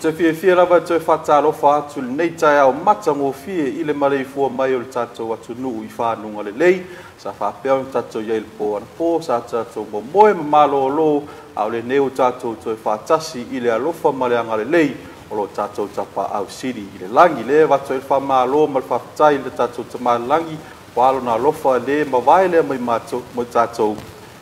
te fiafia lava e toe faatalofa atu i lenei taeao matagofie i le maleifua mai o le tatou atunuu i fanuga lelei. Sa faapea ona tatou i ai i le po anapo, sa tatou momoe ma malōlō, a o lenei ua tatou toe faatasi i le alofa ma le agalelei o lo tatou Tapaau Sili i le lagi. Lea e avatu ai le faamalo ma le faafetai i le tatou Tama i le lagi, ua lona alofa le mavae lea mai matou mo tatou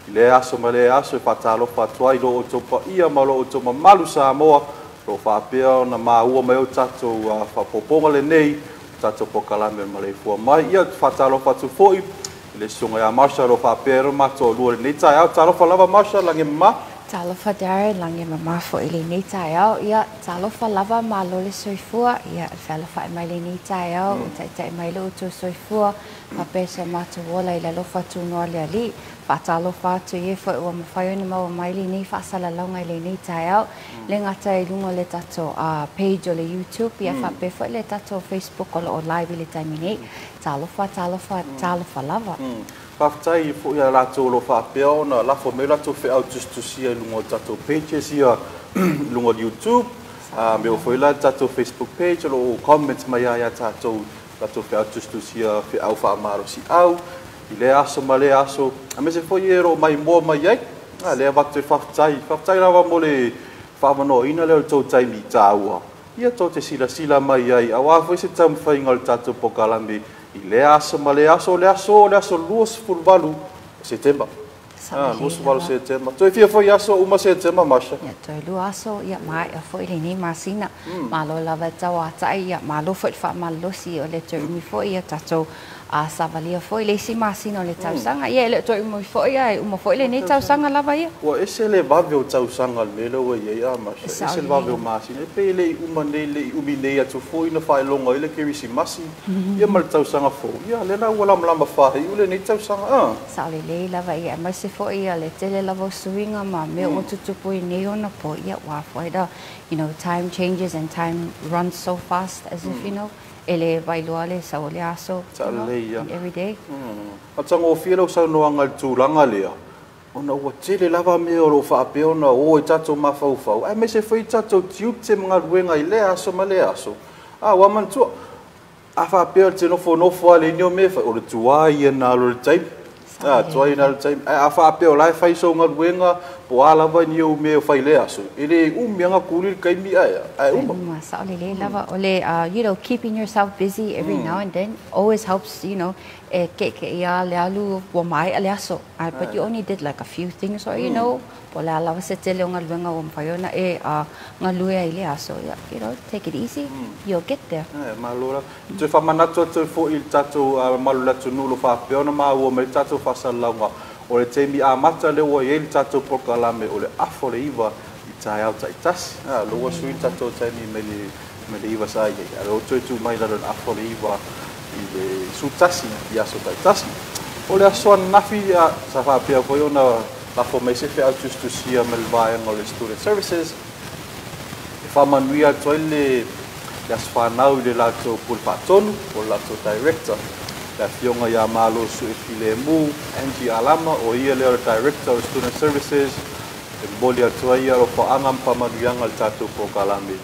i lea aso ma lea aso. E faatalofa atu ai i lo outou paia ma lo outou mamalu Samoa o lo o faapea ona maua mai o tatou faaopoopoga lenei o tatou polokalame o le maleifua mai. Ia, faatalofa atu foi i le susuga ia Marsha o lo o faapea ona matou alua lenei taeao. Talofa lava Marsha, lagi e mama. Talofa Darren, lagi e mama foi i lenei taeao. Ia, talofa lava, malo le soifua. Ia, fealofai mai lenei taeao, o ta'ita'i mai lo outou soifua, faapea so matou ola i le alofa tunoa le Alii. Faatalofa atu i e foi ua mafai ona maua mai lenei faasalalauga i lenei taeao. Le gata i luga o le tatou page o le YouTube, ia faapea foi le tatou Facebook o lo o live i le taimi nei. Talofa, talofa, talofa lava. Faafetai foi ia latou o lo o faapea ona lafo mai latou feau tusitusia i luga o tatou pages ia i luga o le YouTube. Me o foi la tatou Facebook page o lo o comment mai ia tatou latou feau tusitusia, feau faamalosiau i lea aso ma lea aso. Aemaise foi e o lo o maimoa mai ai. Lea avatu e faafetai. Faafetai lava mo le faamanoaina lea o le tou taimi taua. Ia tou te silasila mai ai, auā foi se taumafaiga o le tatou polokalame i lea aso ma lea aso. O le aso 28 o Setema. 28 Setema. Toe fia foi aso uma Setema, Masha? Ia, toe 2 aso, ia mae'a foi lenei masina. Malo lava tau ata'i, ia malo foi le faamalolosi o le toe umi foi ia tatou a savalia foi le isi masina o le tausaga. Ia, e le o toe umi foi ia e uma foi lenei tausaga lava ia. Ua ese le vave o tausaga le mea lea ua i ai a Masha. Ese le vave o masina. E pei le i uma nei, le i umi nei atu foi na faailoga ai le Kerisimasi, ia ma le tausaga fou. Ia, lea la ua lamalama faaiu lenei tausaga. Ah. Sao lelei lava ia, aemaise foi ia le tele lava o suiga ma mea ua tutupu i nei ona po. Ia, ua foi da, time changes and time runs so fast as if, e le vailoa le sau o le aso. Sao lelei ia. In every day. Matagofie lau saunoaga i le tulaga lea, ona ua tele lava mea o lo o faapea ona o i tatou mafaufau, aemaise foi tatou tiute ma galuega i lea aso ma lea aso. A ua manatua, a faapea te nofonofo a le ni o mea fai, o le tuai ia na alo le taimi. A, tuai na alo le taimi. Ae a faapea o la e fai sou galuega, po a lava ni ou mea o fai lea aso, e le umi aga kuli le taimi ae uma. Uma, sao lelei lava. O le, keeping yourself busy every now and then always helps, e ke ke ia le alu ua mae'a le aso. Ai, but you only did like a few things or, po le a lava se tele o galuega ua mafai ona e galue ai le aso. Yeah, take it easy, you'll get there. E, malo la. Toe faamanatu atu foi i le tatou mamalu o le atunuu o lo o faapea ona maua mai le tatou faasalalauga. O le taimi amata lea ua i ai le tatou polokalame o le 8:30 i taeao taitasi. Lo ua sui le tatou taimi mai le 9 sa i ai. A o toe tu mai lalo i le 8:30 i le 11 i aso taitasi. O le aso ananafi sa faapea foi ona lafo mai se feau tusitusia mai le vaega o le Student Services e faamanuia atu ai le aso fanau i le latou pule faatonu o le latou director, le afioga ia Malo Su'e Filemu Angie Alama. O ia lea o le director o Student Services. E momoli atu ai alofaaga ma faamanuiaga le tatou polokalame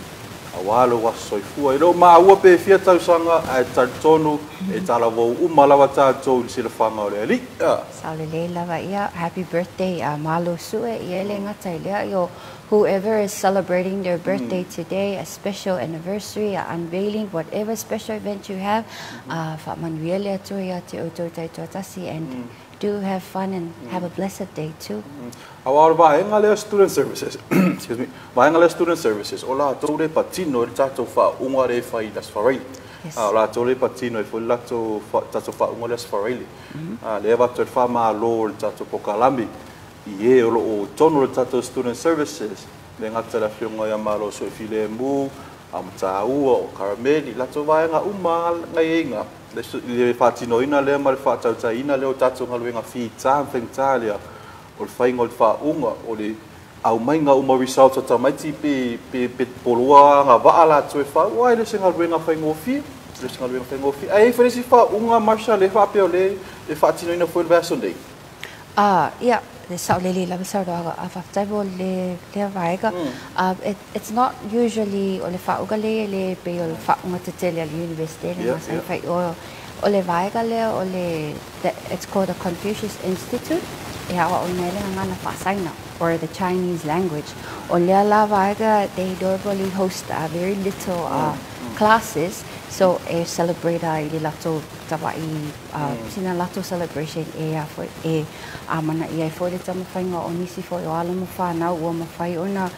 auā lou aso soifua. E le o maua pe fia tausaga, ae talitonu e talavou uma lava tatou i le silafaga o le Alii. Sao lelei lava ia. Happy birthday, Malo Sue. Ia, le gata i lea io whoever is celebrating their birthday today, a special anniversary, a unveiling, whatever special event you have, faamanuia le Atua ia te outou taitoatasi and do have fun and have a blessed day too. Auā o le vaega lea Student Services, excuse me, vaega lea Student Services, o latou le patino i le tatou faauuga le fai i le Aso Faraile. O latou le patino i foi le latou tatou faauuga le Aso Faraile. Lea avatu ai le faamalo o le tatou polokalame i e o lo o tonu le tatou Student Services, le gata le afioga ia Malo Su'e Filemu, a mataua o Karameli, latou vaega uma gaiaiga le faatinoina lea ma le faatautaina lea o tatou galuega fita ma faigata lea o le faiga o le faauuga, o le aumaiga uma results o tamaiti pe polua agavaa latou e faauuga ai le se galuega faigofie, le se galuega faigofie. Ae ai foi le isi faauuga, Marsha, le faapea o le e faatinoina foi le vaiaso nei. Ia, Le saʻolelei lava saunoaga a faafetai mo le lea vaega. It's not usually o le faauga lea e le pei o le faauga tetele a le university le masani fai o le vaega lea o le it's called the Confucius Institute e aoaoina ai le gagana faasaina or the Chinese language. O lea la vaega, they normally host very little classes, so e celebrate ai le latou tavaʻi sina latou celebration e a foi e amanaia ai foi le taumafaiga o nisi foi o alo ma fanau ua mafai ona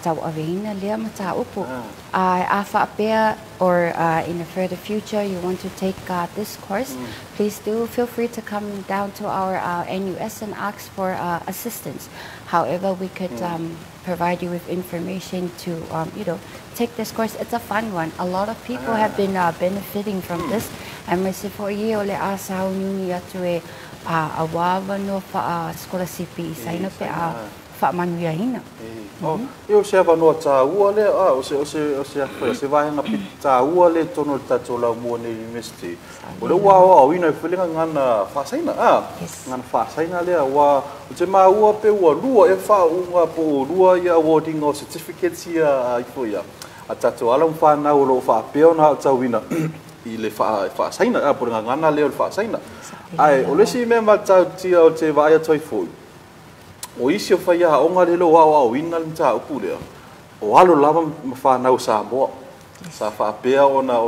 tauaveina lea mataupu. A faapea or in the further future you want to take this course, please do feel free to come down to our NUS and ask for assistance. However, we could provide you with information to take this course. It's a fun one. A lot of people have been benefiting from this. Aemaise foi ia o le a sauniuni atu e auā avanoa faasikolasipi i Saina pe a faamanuiaina. E o se avanoa tāua lea, o se vaega taua lea i totonu o le tatou laumua nei university. O le ua aoaoina ai foi le gagana faasaina, gagana faasaina lea, ua o te maua pe ua lua e faauuga po o lua ia awarding o certificates ia ifo ia a tatou alo ma fanau o loo faapea ona aotauina i le faasaina po o le gagana lea o le faasaina. Ae o le isi mea matautia o te vaai atu ai foi, o isi o faiaoga lea o aoaoina le mataupu lea, o alo lava ma fanau Samoa sa faapea ona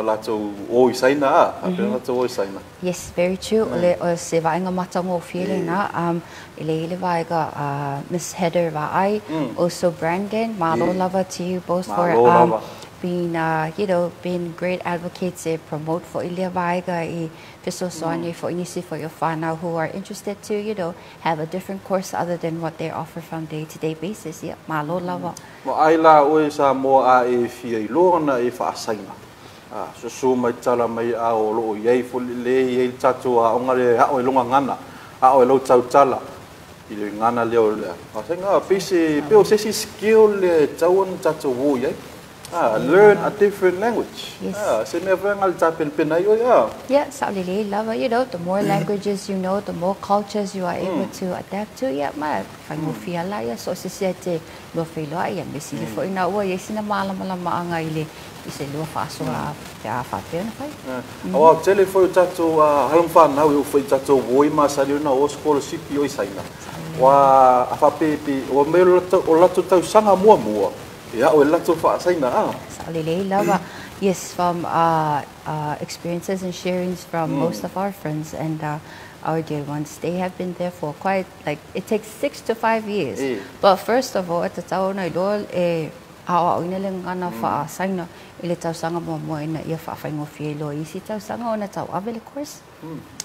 latou o i Saina, faapea ona latou o i Saina. Yes, very true. O le o se vaega matagofie lena. I le ile vaega Miss Heather Vaai, also Brandon, malo lava to you both for being being great advocates e promote for ile vaega i fesoasoani for nisi for your whānau who are interested to have a different course other than what they offer from day to day basis. Yeah, malo lava. Ma ai la oe Samoa a e fia iloa ona e faasaina. Susu mai tala mai a o loo iai fo le iai le tatou aoga le ao e loga gana, ao e lou tautala i le gana lea o le faasaina. Pe se pe o se isi skill le tatau ona tatou o iai. Learn a different language. Se mea foi le tapenapena ai oe. Yeah, saʻolelei lava. The more languages you know, the more cultures you are able to adapt to. Yeah, ma faigofie la ia so se se te lua feiloai ia me sili foi na ua ia sina malamalamaaga i le i se lua faasoa pe a faapea ona fai. Aua tele foi o tatou alo ma fanau e oo foi i tatou uo i masani ona o scholarship o i Saina. Ua a faapepe ua mai o latou tausaga muamua e ao e latou faasaina. Saʻolelei lava. Yes, from experiences and sharings from most of our friends and our dear ones, they have been there for quite, like, it takes 6 to 5 years. But first of all, e tatau ona iloa e aoaoina le gagana faasaina i le tausaga muamua ina ia faafaigofie iloa i isi tausaga ona tauave le course.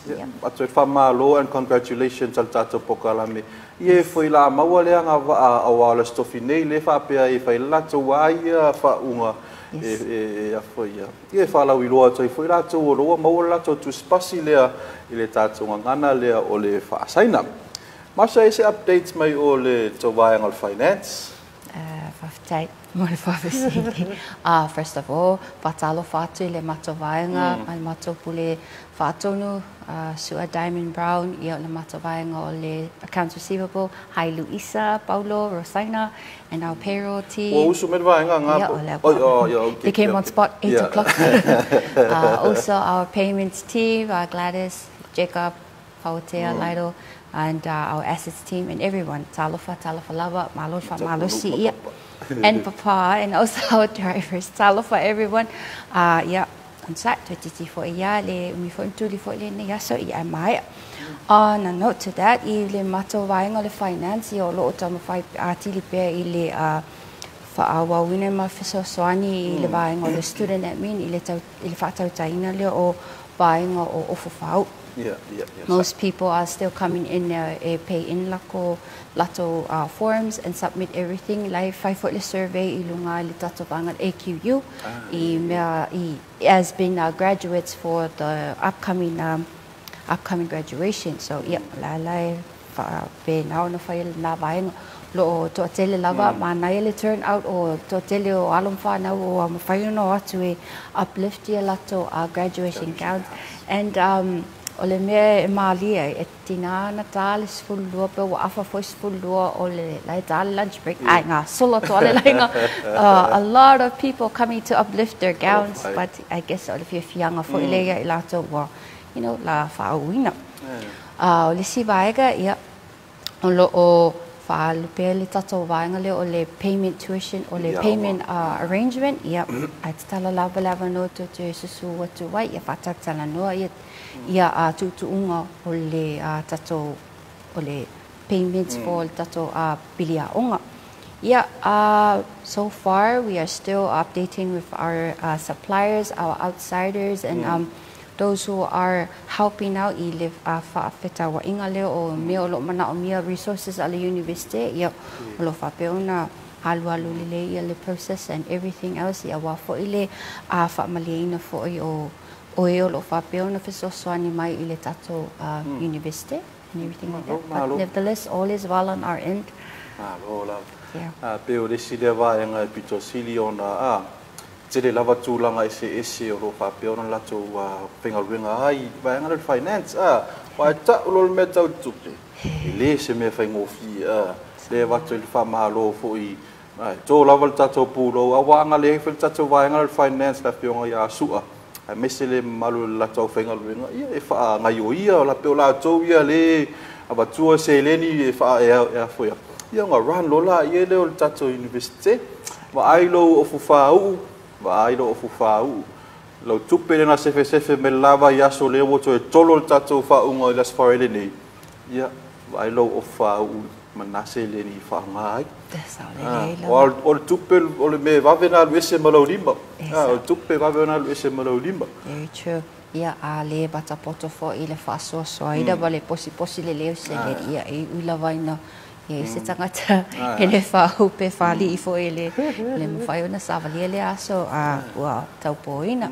Yeah. Atu e faamalo and congratulations al tatou polokalame. Ia e foi la maua le aga vaa au le stofi nei le faapea e fai latou ai ia faauga e afo ia. Ia e whalau i loa atu ai foi latou o loa maua le latou tusipasi lea i le tatou gagana lea o le faasaina. Masa e se updates mai o le tou vaega o le finance? Faafetai mo le faafesili. First of all, faatalofa atu i le matou vaega ma le matou pule faatonu, Sua Diamond Brown, ia o le matou vaega o le accounts receivable. Hi Luisa, Paulo, Rosaina, and our payroll team. Ua usu mai le vaega ngā. Yeah, o le Oh, yeah, okay. They came on spot 8 o'clock. Also our payments team, Gladys, Jacob, Fautea, Lido, and our assets team and everyone. Talofa, talofa lava, malo fa malo si ia. And papa, and also our drivers. Talofa everyone. Yeah, on site, toe titi fo ia le umi fo tuli fo le nei aso ia mai. On a note to that, i le matou vaega o le finance, ia o loo taumafai atili pea i le faaauauina ma fesoasoani i le vaega o le student admin i le, tau, i le faatautaina lea o vaega o ofofau. Most people are still coming in e pay in lako latou forms and submit everything. Lai fai foi le survey i lunga i le tatou vaega AQU i mea i as been graduates for the upcoming graduation. So yeah, la lai fa pe na ona fai na vaega loo toatele lava manaia le turn out o toatele o alo ma fanau o mafai ona o atu e uplift ia latou graduation gowns and O le mea e malie ai, e tiga ona ta le 12 pe ua afa foi 12 o le la e ta le lunch break, ae gasolo atu lava le laina. A lot of people coming to uplift their gowns, but I guess o le fiafiaga foi lea ia i latou ua la faauuina. O le isi vaega, ia, o lo o faaalu pea le tatou vaega lea o le payment tuition, o le payment arrangement, ia, ae tatala lava le avanoa tou te susu atu ai, ia faatalatalanoa ia tuutuuga o le tatou o le payments for le tatou pili aoga. Yeah, so far we are still updating with our suppliers, our outsiders, and those who are helping out i le faafetauaiga lea o mea o lo o manaomia resources a le university. Ia, o lo o faapea ona alualu lelei ia le process and everything else, ia aua foi le faamalieina foi o e o lo o faapea ona fesoasoani mai i le tatou university and everything like that. But nevertheless, all is well on our end. Malo lava. Pe o le isi lea vaega e pito sili ona tele lava tulaga eseese o lo o faapea ona latou faigaluega ai vaega lea o le finance aua e tau loa le mea tau tupe, e lē se mea faigofie lea e avatu ai le faamalo foi to lava le tatou pulou aua a leai foi le tatou vaega lea o le finance, le afioga ia Su'a aemaise le mamalu o le latou aufaigaluega, ia e faagaioia lape o latou ia lē avatua seleni e faa e afoia ia ona run loa laia lea o le tatou universite. Vaai lou ofu fāu'u, vaai lou ofu fāu'u lau tupe lena sefesefe mai le lava i aso lea ua toe tolo le tatou faauga i le Aso Faraile nei, ia vaai lou ofu fāu'u ma na seleni i faaaoga ai. O le tupe o le mea e vave ona alu ese ma lau lima. O le tupe e vave ona alu ese ma lau lima. Very true. Ia, a le matapoto foi i le faasoasoaina ma le posiposi lelei o seleni, ia e iu lava ina i ai se tagata e le faaupe faalii foi e le mafai ona savalia lea aso ua taupoina.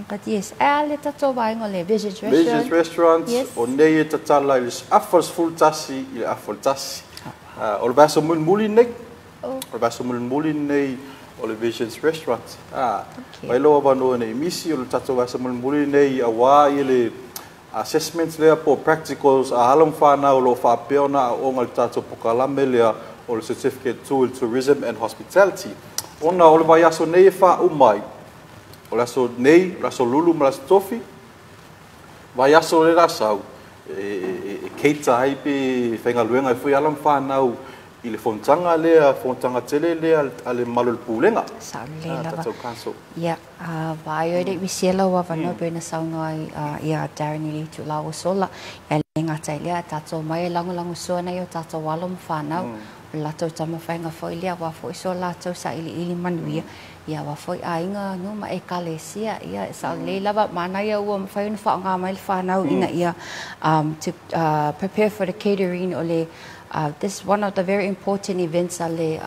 But yes, ae a le tatou vaega o le Visions Restaurant? Visions Restaurant, o nei e tatala i le afa o le 11 i le afa o le 1. O le vaiaso mulimuli nei, o le vaiaso mulimuli nei o le Visions Restaurant. Mai lou avanoa nei misi o le tatou vaiaso mulimuli nei auā i le assessments lea po practicals a alo ma fanau o lo o faapea ona aooga i le tatou polokalame lea o le Certificate 2 in Tourism and Hospitality. Ona o le vaiaso nei e faauma ai, o le aso nei, o le aso Lulu ma le aso Tofi, vaiaso le la sau, e cater ai pe faigaluega ai foi alo ma fanau i le fonotaga lea, fonotaga tele lea a le mamalu o le Pulega. Sao lelei lava. Tatou council. Ia, vaai oe le i misi lau avanoa pei ona saunoa ai ia Darren i le itula ua sola. Ia le gata i lea, tatou mai e lagolagosua nei o tatou alo ma fanau. O le latou taumafaiga foi lea, aua foi so latou sailiili manuia. Ia aua foi aiga, nuu ma ekalesia. Ia, e sao lelei lava, manaia ua mafai ona faaaoga mai le fanau ina ia to prepare for the catering o le this one of the very important events a le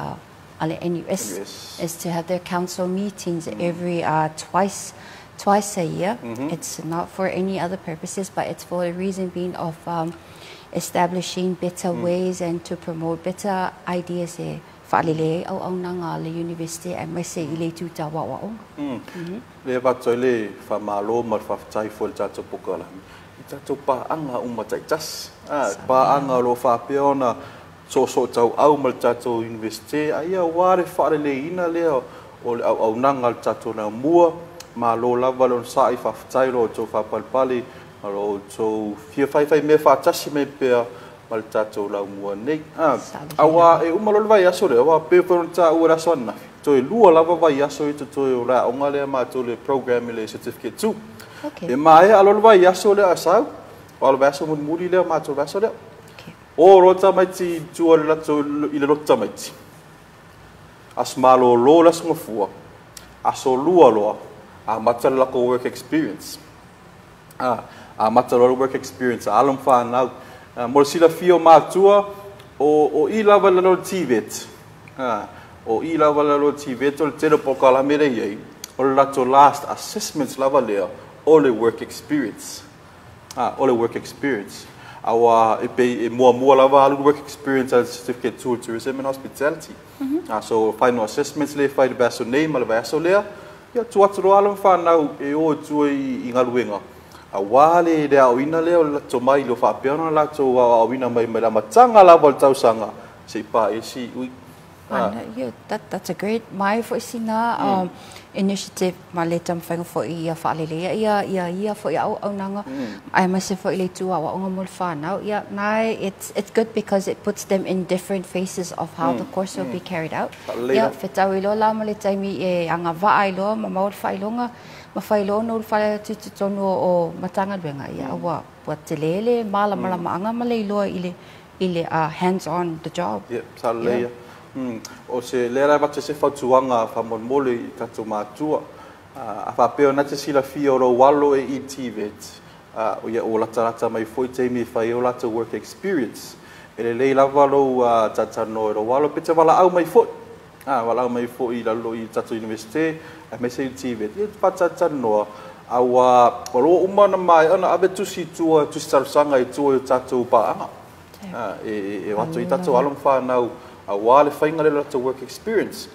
NUS, is to have their council meetings every twice a year. It's not for any other purposes, but it's for the reason being of establishing better ways and to promote better ideas e faalelei ai auaunaga a le university aemaise i le itu tau aoaoga. Lea avatu ai le faamalo ma le faafetai foi i le tatou polokalame i tatou paaga uma taitasi. Paaga o lo o faapea ona soosoo tauau ma le tatou universite, a ia auā le faaleleiina lea o le auaunaga a le tatou laumua. Malo lava le onosa'i, faafetai lo outou faapalepale ma lo outou fia faifai mea faatasi mai pea ma le tatou laumua nei. Auā e uma loa le vaiaso lea, aua pei foi ona taua i le aso ananafi, toe lua lava vaiaso i totoe o le aoga lea matou le program i le Certificate 2. E maea loa le vaiaso lea a sau, o le vaiaso mulimuli lea o matou vaiaso lea. O loa tamaiti i tua i le latou i le lotu tamaiti. Aso malōlō le aso gafua, aso lua loa, amata le latou work experience. Amata loa le work experience a alo ma fanau. Mo le silafia o matua, o i lava i lalo o le TVET. O i lava i lalo o le TVET o le tele o polokalame lea e i ai, o le latou last assessments lava lea o le work experience. O le work experience. Auā e pei e muamua lava alu le work experience a le Certificate 2 Tourism and Hospitality. So final assessments lea e fai i le vaiaso nei ma le vaiaso lea, ia tuu atu loa alo ma fanau e o i tua i galuega. Auā le aoaoina lea o le latou mai o faapea ona latou aoaoina mai mai le amataga lava o le tausaga seia paia le siui. Yeah, that's a great mai fo'i sina initiative ma le taumafaiga fo'i ia faaleleia ia fo'i auaunaga aemaise fo'i le itu aoaoga mo le fanau. Ia na it's good because it puts them in different phases of how the course will be carried out. Ia fetaui loa la ma le taimi e agavaa ai loa ma maua le faailoga ma fai loa ona ulufale atu i totonu o Matagaluega. Ia ua tele le malamalamaaga ma le iloa i le hands on the job. Yeah, saaleleia. O se lea la avatu se fautuaga faamolemole i tatou matua, a faapea o na te silafia o lou alo e i TVET, ia ua latalata mai foi taimi e fai ai o latou work experience, e lelei lava lou talatalanoa i lou alo pe te valaau mai foi, valaau mai foi i lalo i tatou Iunivesite aemaise i le TVET, ia faatalatalanoa, auā o lo o uma ona maea ona ave tusi i tua, tusi talosaga i tua i o tatou paaga e o atu i tatou alo ma fanau auā le faiga lea o latou work experience.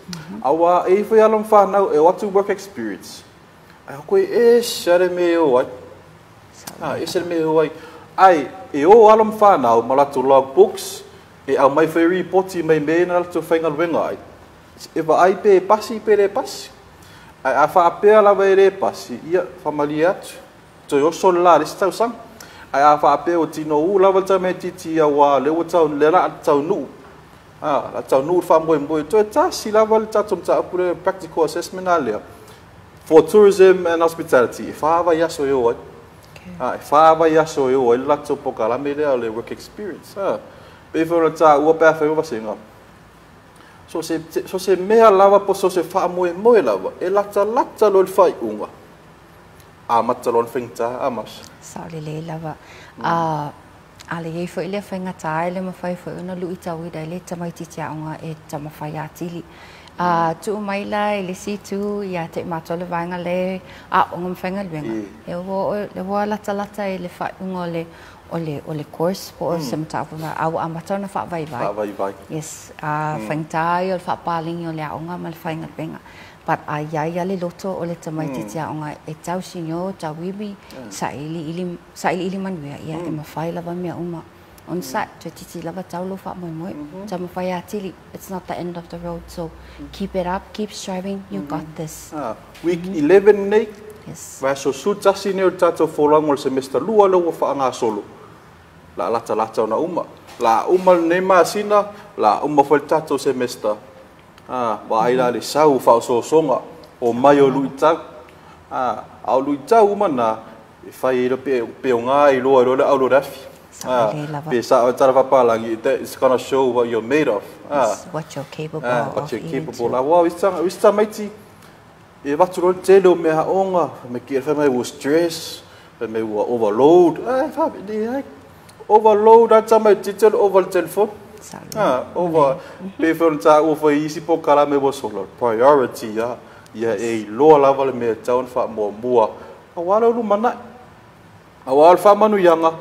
Auā e i foi alo ma fanau e o atu work experience, ae koe ese a le mea e o ai. Ese le mea e o ai. Ai, e o alo ma fanau ma latou logbooks, e aumai foi ripoti mai mea na latou faigaluega ai. E vaai pe e pasi pe le pasi. Ai a faapea lava e le pasi, ia faamalie atu. Toe oso le la le isi tausaga. Ai a faapea o tino u lava le tamaitiiti auā lea ua tau, lea la taunuu. La taunuu le faamoemoe. Toe tasi lava le tatou mataupu lea, practical assessment a lea. For tourism and hospitality, e 4 vaiaso e o ai. E 4 vaiaso e o ai le latou polokalame lea o le work experience. Pe foi ona taua pe afai o vasega. So se mea lava po so se faamoemoe lava, e latalata loa le faaiuga. Amata loa ona faigata amasa. Saolelei lava. A le iai fo'i lea faigatā e le mafai foi ona lu'itauina ai le tamaitiiti aoga e taumafai atili. Tuu mai la i le isi itu ia te i matou le vaega le aoga ma faigaluega. E ua le ua latalata i le faaiuga o le course po o se mataupu a ua amata ona faavaivai. Faavaivai. Yes, faigata ia o le faapalegi o le aoga ma le faigaluega. But a iai ia le loto o le tamaitiiti aoga e tausigo, tauivi, sailiili, sailiili manuia, ia e mafai lava mea uma. On site, toeitiiti lava tau lou faamoemoe. Taumafai atili, it's not the end of the road. So keep it up, keep striving, you got this. Week 11 nei, vaiaso 11 nei o le tatou folauga o le semester 2 lea ua faagasolo. La latalata ona uma. La uma lenei masina, la uma foi le tatou semester. Vaai la le sau faaosoosoga o mai o luitau. A o luitau uma na, e fai ai pe o ngā i loa i loa le aulo le afi. Saolelei lava. Pe sa o tala fapalagi, that is gonna show what you're made of. Yes, what you're capable what of you're even capable of. Wa isi tamaiti, e avatu loa le tele o mea aoga, fai mai fai mai ua stress, fai mai ua overload. Fa leai. Overload a tamaitiiti o le over le telefoni. Saolelei. Over. Pe foi ona taua foi i isi polokalame ua sola. Priority a. Ia e iloa lava le mea e tatau ona faamuamua. Auā le lumanai. Auā o le faamanuiaga,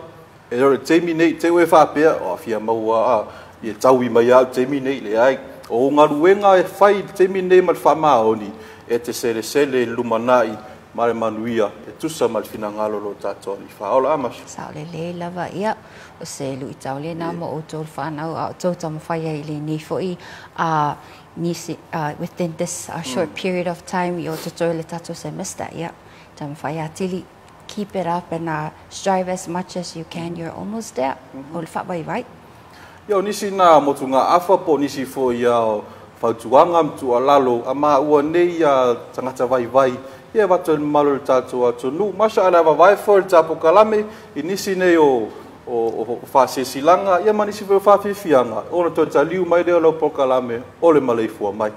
e le o le taimi nei, te ue faapea, o fia maua ia taui mai au taimi nei, leai. O galuega e fai i le taimi nei ma le faamaoni, e te selesele i le lumanai ma le manuia, e tusa ma le finagalo o lo tatou Alii Faaola amasa. Saolelei lava ia o se lu'itau lena mo outou le fanau a o tou taumafai ai i lenei fo'i nisi within this short period of time i o totoe le tatou semester. Ia taumafai atili, keep it up and strive as much as you can. You're almost there. O le faavaivai. Ia o nisi na motuga afa po o nisi foi ia o fautuaga ma tuualalo a maua nei ia tagata vaivai ia avatu ai le mamalu o le tatou atunuu. Masha Allah, vavae foi le tapolokalame i nisi nei o faasilasilaga ia ma nisi foi o faafiafiaga ona toe taliu mai lea o lau polokalame o le maleifua mai.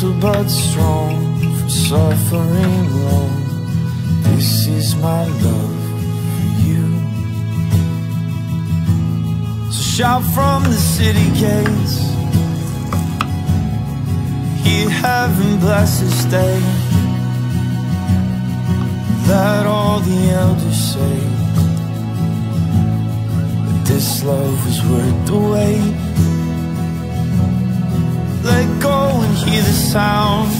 Gentle but strong, from suffering long. This is my love for you. So shout from the city gates, hear heaven bless this day. Let all the elders say that this love was worth the wait. Let go and hear the sound.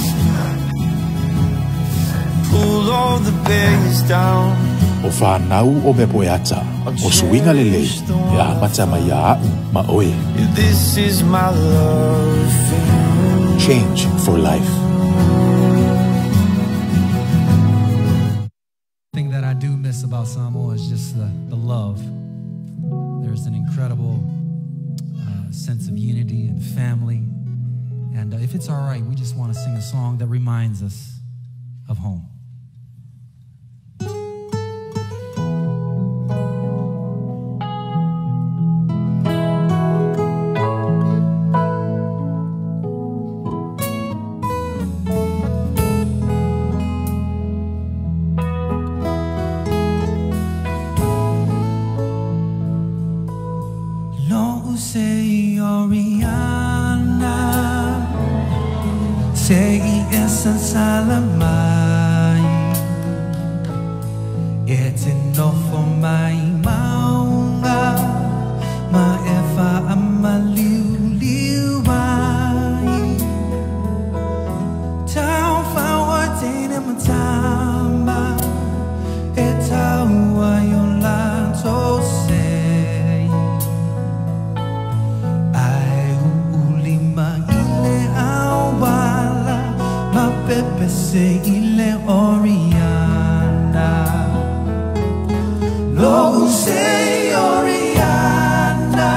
Pull all the barriers down. O whanau o me poeata, o suinga lelei, e a mata mai a au ma oe. This is my love for you. Change for life. Thing that I do miss about Samoa is just the love. There's an incredible sense of unity and family. And if it's all right, we just want to sing a song that reminds us of home. Lo sei Oriana, sei essa salamai, e te nofo mai maunga, ma e fa amaliu liu ai. Tau whaua tēne matamba, e taua i o lanto se. Ai uulima ile awala, ma pepe se ile Oriana. Lo se Oriana,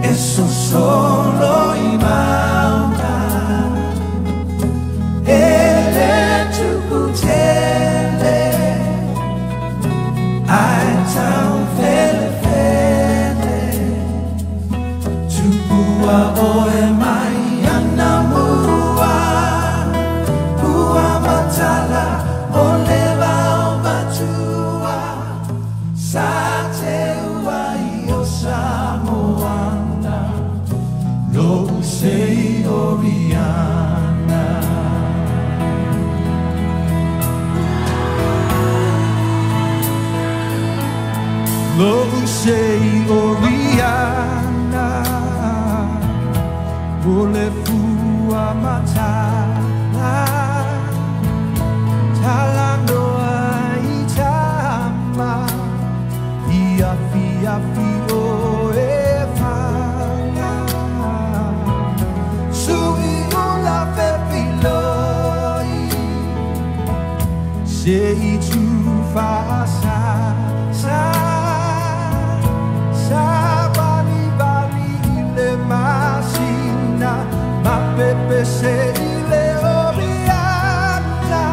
eso solo imauta. Ele tukutele, ai tau fele fele. Tupua oe mai ana mua, pua matala o le vao matua. Sa te ua i o Samoana, lo sei Oriana. Lo sei Oriana, o le fua matala, talanoa i tama, i afi afi o e whanga. Sui ula fepiloi, se i tu whaasa sa. Sa bali bali ile masina, ma pepe se ile Oriana.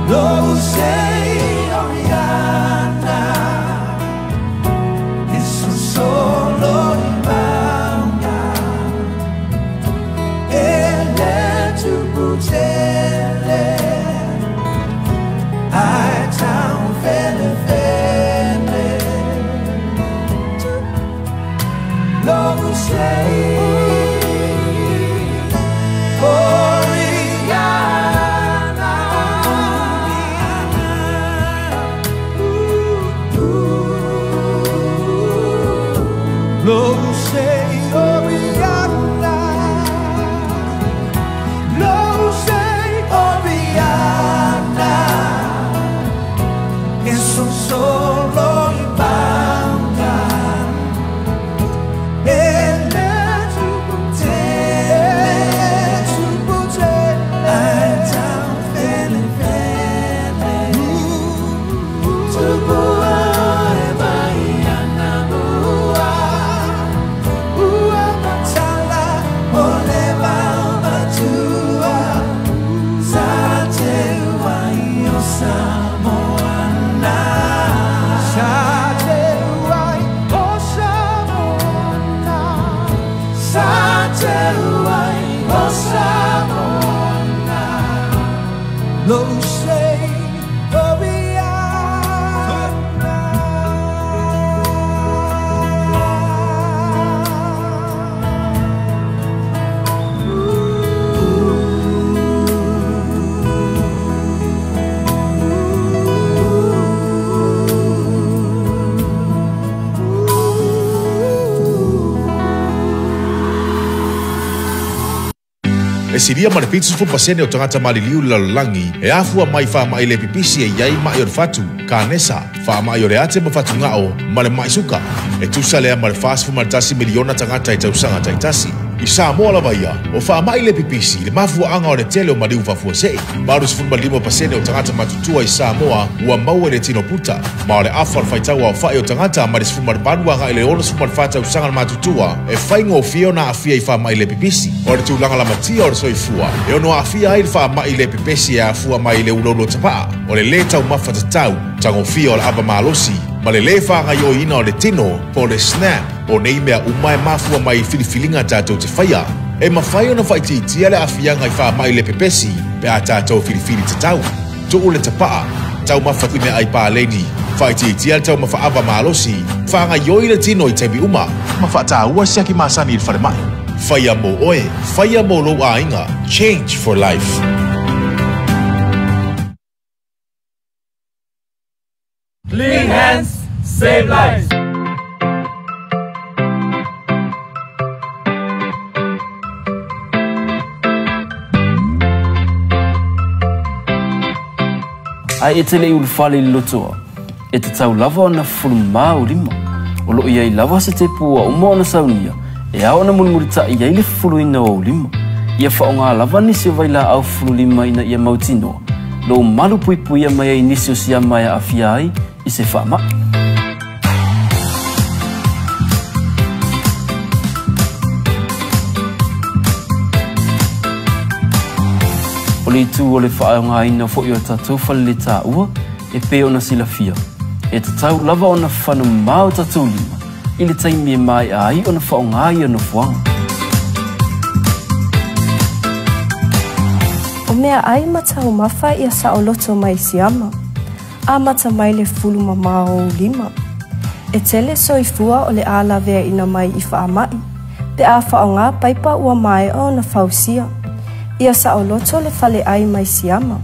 Lo sei Oriana, eso solo imauga. Ele tukutele, ai tau fele fele. Lo sei Oriana. Lo sei Oriana. Lo sei Oriana. Eso solo imauga. Ele tukutele, silia ma le 70% o tagata maliliu i le lalolagi e afua mai faama'i le pipisi e i ai ma'i o le fatu, kanesa, faama'i o le ate ma fatuga'o ma le ma'i suka. E tusa lea ma le 41 miliona tagata i tausaga taitasi. I Samoa lava ia, o faama'i le pipisi le mafua'aga o le tele o maliu faafuasei. 85% o tagata matutua i Samoa ua maua i le tino puta, ma o le afa o le faitau aofa'i o tagata mai le 18 aga'i le 64 tausaga le matutua e faigofie ona aafia i faama'i le pipisi. O le tulaga lamatia o le soifua e ono aafia ai le faama'i le pepesi e afua mai i le uloulo tapa'a, o le lē taumafa tatau, tagofia o le ava malosi, ma le lē fāgaioiina o le tino po o le SNAP. O nei mea uma e mafua mai i filifiliga tatou te faia. E mafai ona faaitiitia le aafiaga i faama'i le pepesi pe a tatou filifili tatau. Tu'u le tapa'a, taumafa i meaai paleni, faaitiitia le taumafa ava malosi, faagaioi le tino i taimi uma, ma faatāua siaki masani i le falema'i. Faia mo oe, faia mo lou aiga. Change for life. Clean hands, save lives. Ae e te le'i ulufale i le lotoa, e tatau lava ona fufulumamā ou lima. O lo'o i ai lava se tepu ua uma ona saunia, e ao ona mulimulita'i ai le fufuluina o ou lima. Ia fa'aogā lava nisi o vailaau fufululima ina ia mautinoa lou malu puipuia mai ai nisi o siama e aafia ai i se faama'i. O le itu o le fa'aaogāina fo'i o tatou falelētāua e pei ona silafia, e tatau lava ona fanumā o tatou lima i le taimi e mae'a ai ona fa'aogā ia nofoaga. O meaai ma taumafa ia sa'oloto mai siama, amata mai le fufulumamā o ou lima. E tele soifua o le a laveaina mai i faama'i, pe a fa'aogā paipa ua mae'a ona fausia. Ia sa'oloto le fale'ai mai siama.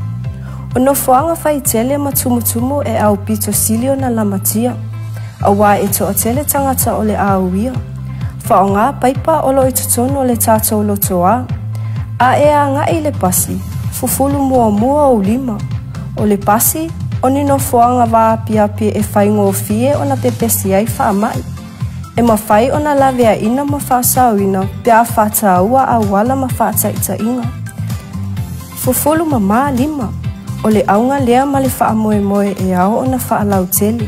O nofoaga faitele ma tumutumu e aupito sili ona lamatia, auā e to'atele tagata o le a uia. Fa'aogā paipa o lo'o i totonu o le tatou lotoā. A e aga'i i le pasi, fufulu muamua ou lima. O le pasi, o ni nofoaga vaapiapi e faigofie ona pepesi ai faama'i. E mafai ona laveaina ma faasaoina pe a faatāua auala ma faataita'iga. Fufulu mamā lima, o le auga lea ma le faamoemoe e ao ona faalautele.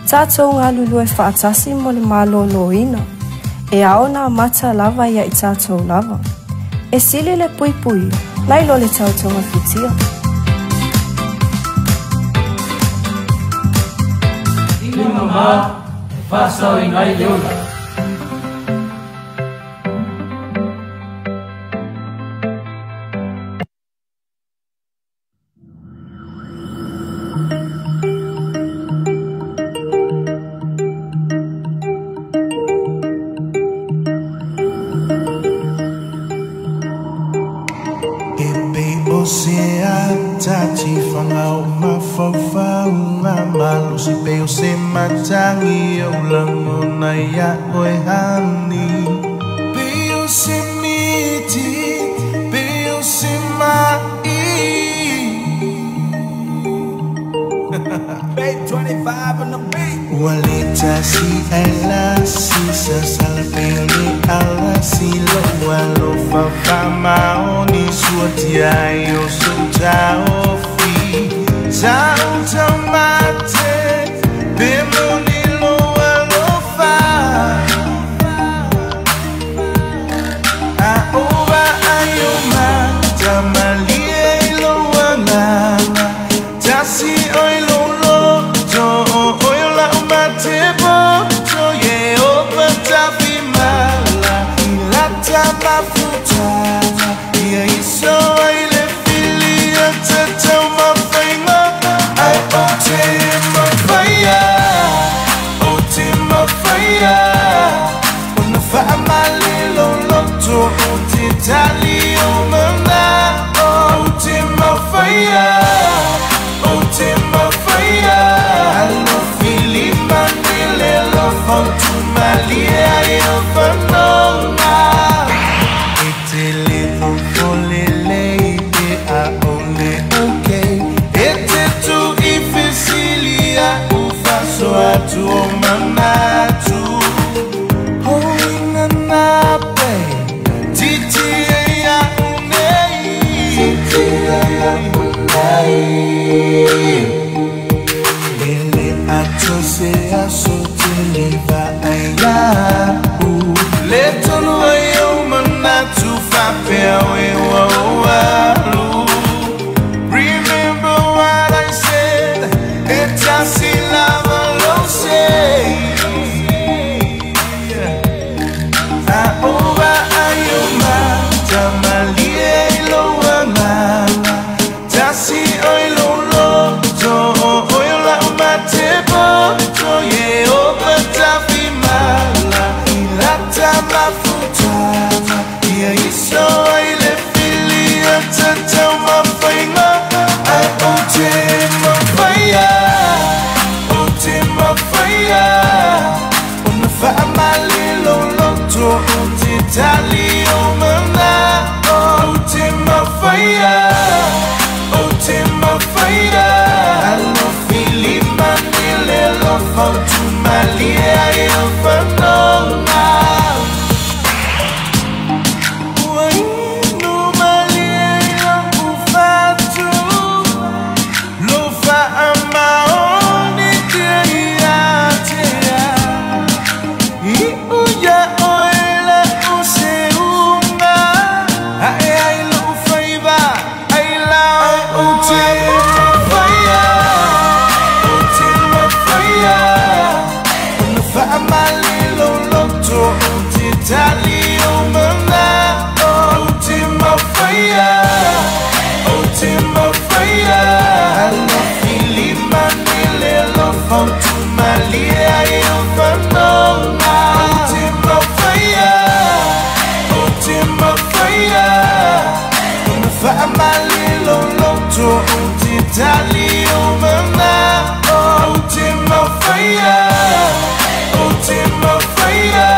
Tatou galulue faatasi mo le malōlōina, e ao ona amata lava ia i tatou lava. E sili le puipuia, nai lo le tautogafitia. Lima mamā e faasaoina ai le ola. E pei o se atati fagao mafaufauga malosi pei o se matagi ou lagona ia oe hani. Pei o se miti, pei o se ma'i. Bait 25 on the beat. Ua le tasi ai lasi sasala pei o le alasi lo'u alofa faamaoni suatia ai o sou taofi. Ta'u taumate pe moni lou alofa. A ova ai o mata malie i lou agaga. Tasi oi lou loto o oi o la'u mate poto ye o patafimala i lata mafutaga ia iso ai le filia tatau mafaiga ai o te mafaia o te mafaia ona faamalelo loto o te tali o mana'o o te mafaia o te mafaia alofilimani le lofotumalie ai o fanoga. E te le fofo le tonu ai o manatu whapea oe ua oalu. Remember what I said, e tasi lava lo se. A ova ai o mata malie i lo anganga. Tasi oi lo loto o oi o la umate poto ye o patafi mala i lata mafutata. Ia iso ai le fili a tatau mawhainga. Ai o te mawhaia, o te mawhaia. Ona whaamale lo loto o te tali o mana. O te mawhaia, o te mawhaia. Alo fili manile lo fautu malie ai o whanonga. Ua inu malie lo ufatu, lo whaamaoni te ia tea. I uia oe la o se unga, ae ai lo whaiva, ai la o te mawhaia, o te mawhaia. Ona whaamale lo loto o te tali o mana. O te mawhaia, o te mawhaia. Alo fili manile lo fautu malie ai o whanonga. O te mawhaia, o te mawhaia. Ona whaamale lo loto o te tali o mana. O te mawhaia, o te mawhaia.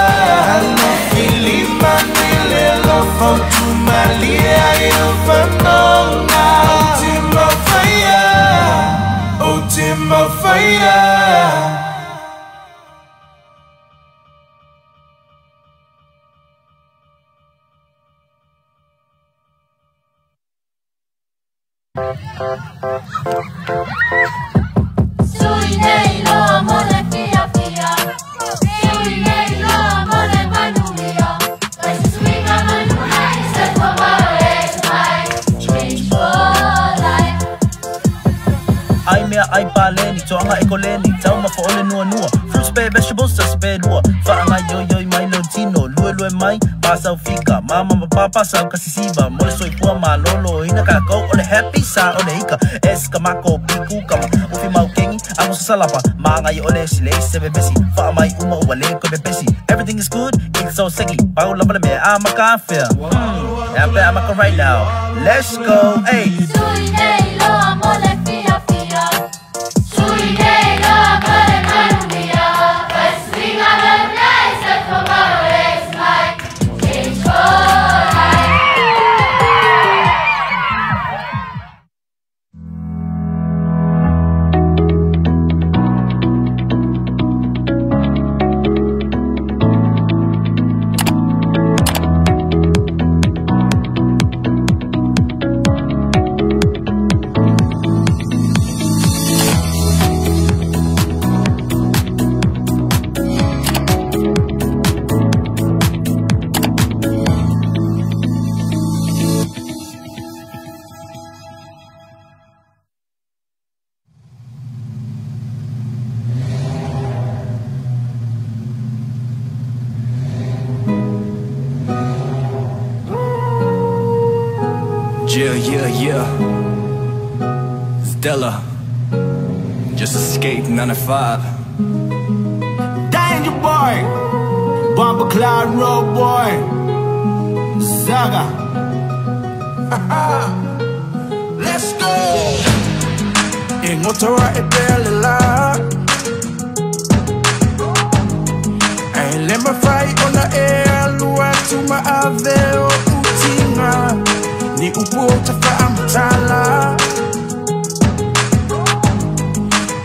Alo fili manile lo fautu malie ai o whanonga. O te mawhaia, o te mawhaia. Sui nei loa mo le fia fia, sui nei loa mo le manuia. Kai susuiga manu ai, se tua maro e mai, change for life. Ai mea ai paleni, toanga e koleni, tau mafa ole nua nua. Fruits be vegetables, sas be lua. Whaanga yo yo mai lo tino, lue lue mai, pasau fika. Mama ma papa sau kasisiva, mole soifua malolo. Ina kākou ole happy sa ole ika. Es ka mako piku kama, ufi mau kengi, amo sasalapa. Maangai ole sile sebe besi, wha mai uma ua le koe besi. Everything is good, it's so seki. Pau lava le mea a makawhea. Ea pea maka right now. Let's go, hey. Sui nei loa mo le fia fia, sui nei loa mo le manuia. Kai suiga manu nei, se tua maro e mai, change for life. Yeah, yeah, yeah. It's Della. Just escaped 9 to 5. Danger boy, Bumper Cloud Road boy, Saga. Let's go. Ingotora e pelela. Ai lema fai ona e alua tuma aveo utinga. Ni upu o te whaamatala.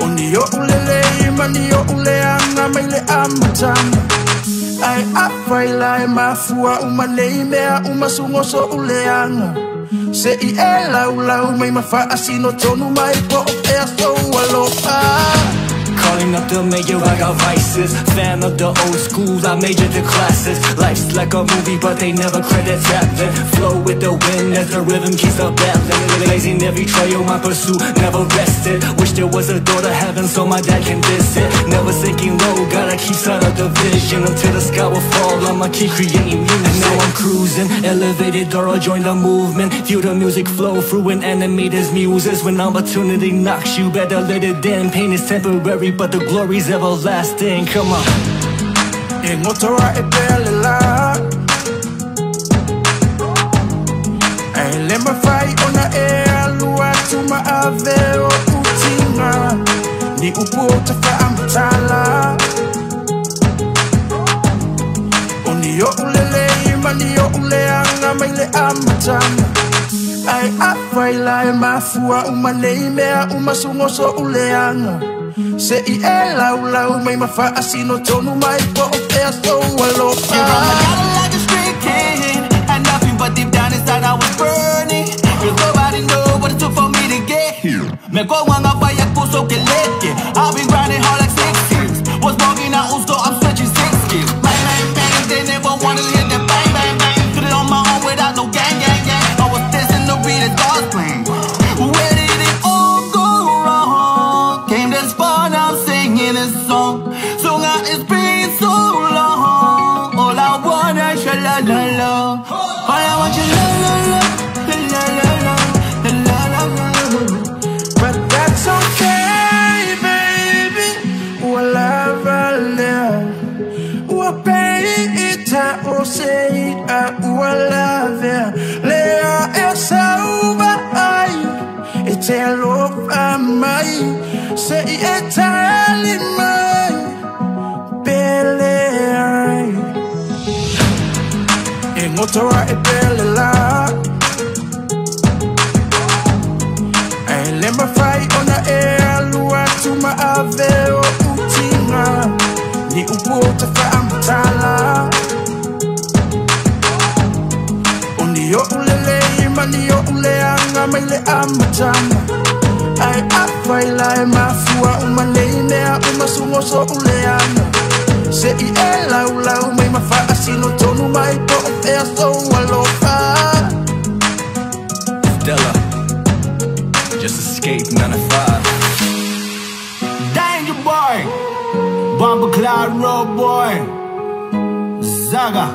O ni o ulele ima ni o uleanga mai le amatanga. Ai awhai lai mafua uma nei mea uma sungoso uleanga. Se i e lau lau mai mawhaasino tonu mai po o ea so aloha. Calling up the mayor, I got vices. Fan of the old school, I majored the classes. Life's like a movie, but they never credit tapping. Flow with the wind as the rhythm keeps up battling. Blazing every trail, my pursuit never rested. Wish there was a door to heaven so my dad can visit. Never sinking low, gotta keep sight of the vision. Until the sky will fall, I'ma keep creating music. And now I'm cruising, elevated or I join the movement. Feel the music flow through an animator's muses. When opportunity knocks, you better let it in. Pain is temporary, but the glory's everlasting. Come on. E ngotoa e pele la E le mawhai ona e alua tuma ave o utinga Ni upu o te whaamatala O ni o ulele ima ni o uleanga mai le amatanga Ai awhai la e mafua uma nei mea uma sungoso uleanga Se i e lau lau mai mawhaasino tonu mai po o pea so alofa. You run my collar like a street kid. Had nothing but deep down inside I was burning. Cause nobody know what it took for me to get here. Me go on fire kuso ke leke. I've been grinding hard like 6 years. Was walking out so I'm switching 6 gears. Bang bang bang, they never wanna hear that bang bang bang. Did it on my own without no gang gang gang. I was dancing to read a God's plan. Where did it all go wrong? Came this far, now I'm singing this song. So now it's been so long. All I want is la la la. All I want is la la la la la la la la la. But that's okay, baby. Ua lea ua peita o sei a ua lavea lea e sauva ai e te alofa mai se i e tali mai pele ai E ngotoa e pele la E le mawhai ona e alua tuma ave o utinga Ni upu o te whaamatala O ni o ulele ima ni o uleanga mai le amatanga Ai awhai la e mafua uma nei mea uma sungoso uleanga Se i e lau lau mai mawhaasino tonu mai po o pea so alofa. Stella, just escape 9 to 5. Danger boy, Bomber Cloud Road boy, Zaga.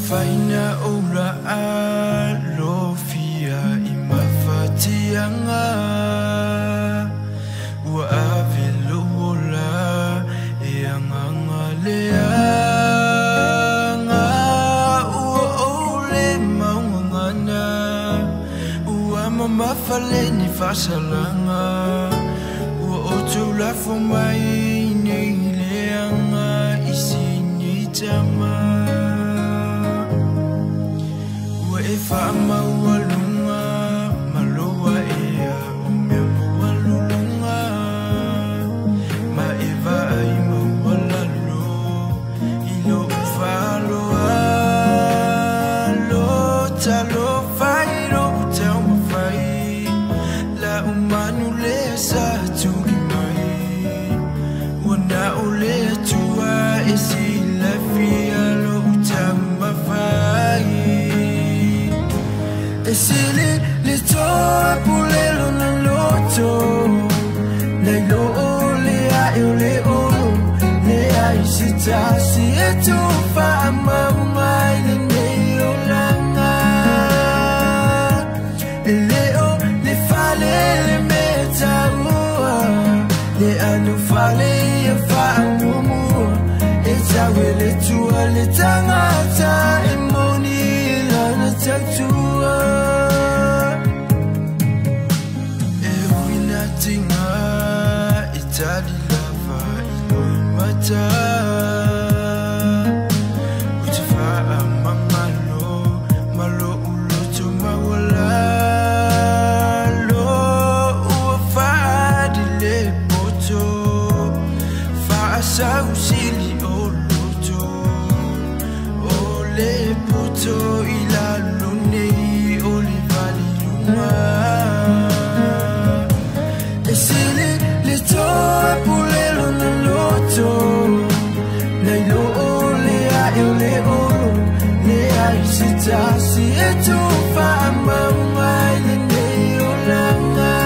Faina ola alofia i mafatianga ua avelo ola e anganga leanga ua ole maungangana ua mamafa le ni faasalanga Ua outou lafo mai nei leaga i sini tama Ua e faamaualuga ma loa ea o mea maualuluga Ma e vaai maualalo i lou faaloalo Talofa i lou taumafai La umanu lea sa tuli mai Ua na o le Atua e silafia lou taumafai E sili le toa pule lona loto Nei lo o le ae o le olo Le ai se tasi e tufa mau mai lenei olaga E le o le fale le mea taua Le anu fale ia faamuamua E tau e le tua le tagata e moni i lana tautua E ui na tiga e tali lava i loimata Ou te faamagalo ma lou loto maualalo Ua faali le poto faasausili o loto O le poto i lalo nei o le valiluga E sili le toa pule lona loto Nei lo o le ae o le olo Le ai se tasi e tufa mau mai lenei olaga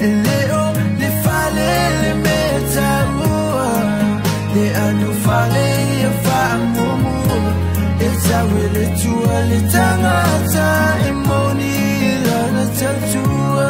E le o le fale le mea taua Le anu fale ia faamuamua E tau e le tua le tagata e moni i lana tautua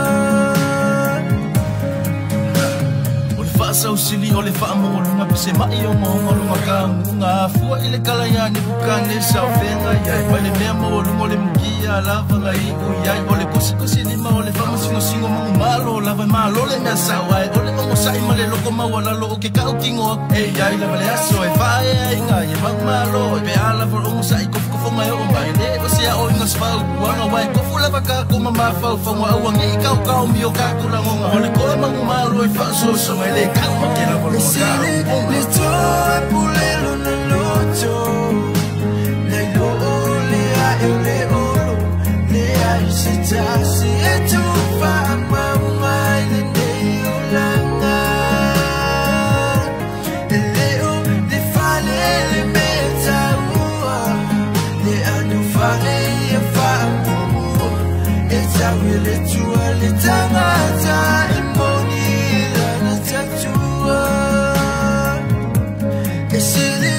O le faasausili o le faamaualuga pese mai o maogaluga kaguga Afua i le kala ia Nebukadnesa o feagai ai Mai le mea maualuga o le mukia lava gai'u iai O le kosikosi lima o le faamasingosigo magumalo lava e malo le mea sa'o ae O le ogosa'i ma le loko maualalo o ke ka'utino aku e iai lava le aso e faaeaiga e magumalo E pe a lava o le ogosa'i kofokofoga e oo mai Le o se aoiga se faaupuaga Uae kofu lava kako ma mafaufauga Aua nei kaokao mi o kako lagoga O le koa magumalo e faasoasoga E le ka'u ma ke lava E loa sili le toa pule lona loto Nei lo o le ae o le olo Le ai se tasi e tufa mau mai lenei olaga E le o le fale le mea taua Le anu fale ia faamuamua E tau e le tua le tagata e moni i lana tautua E sili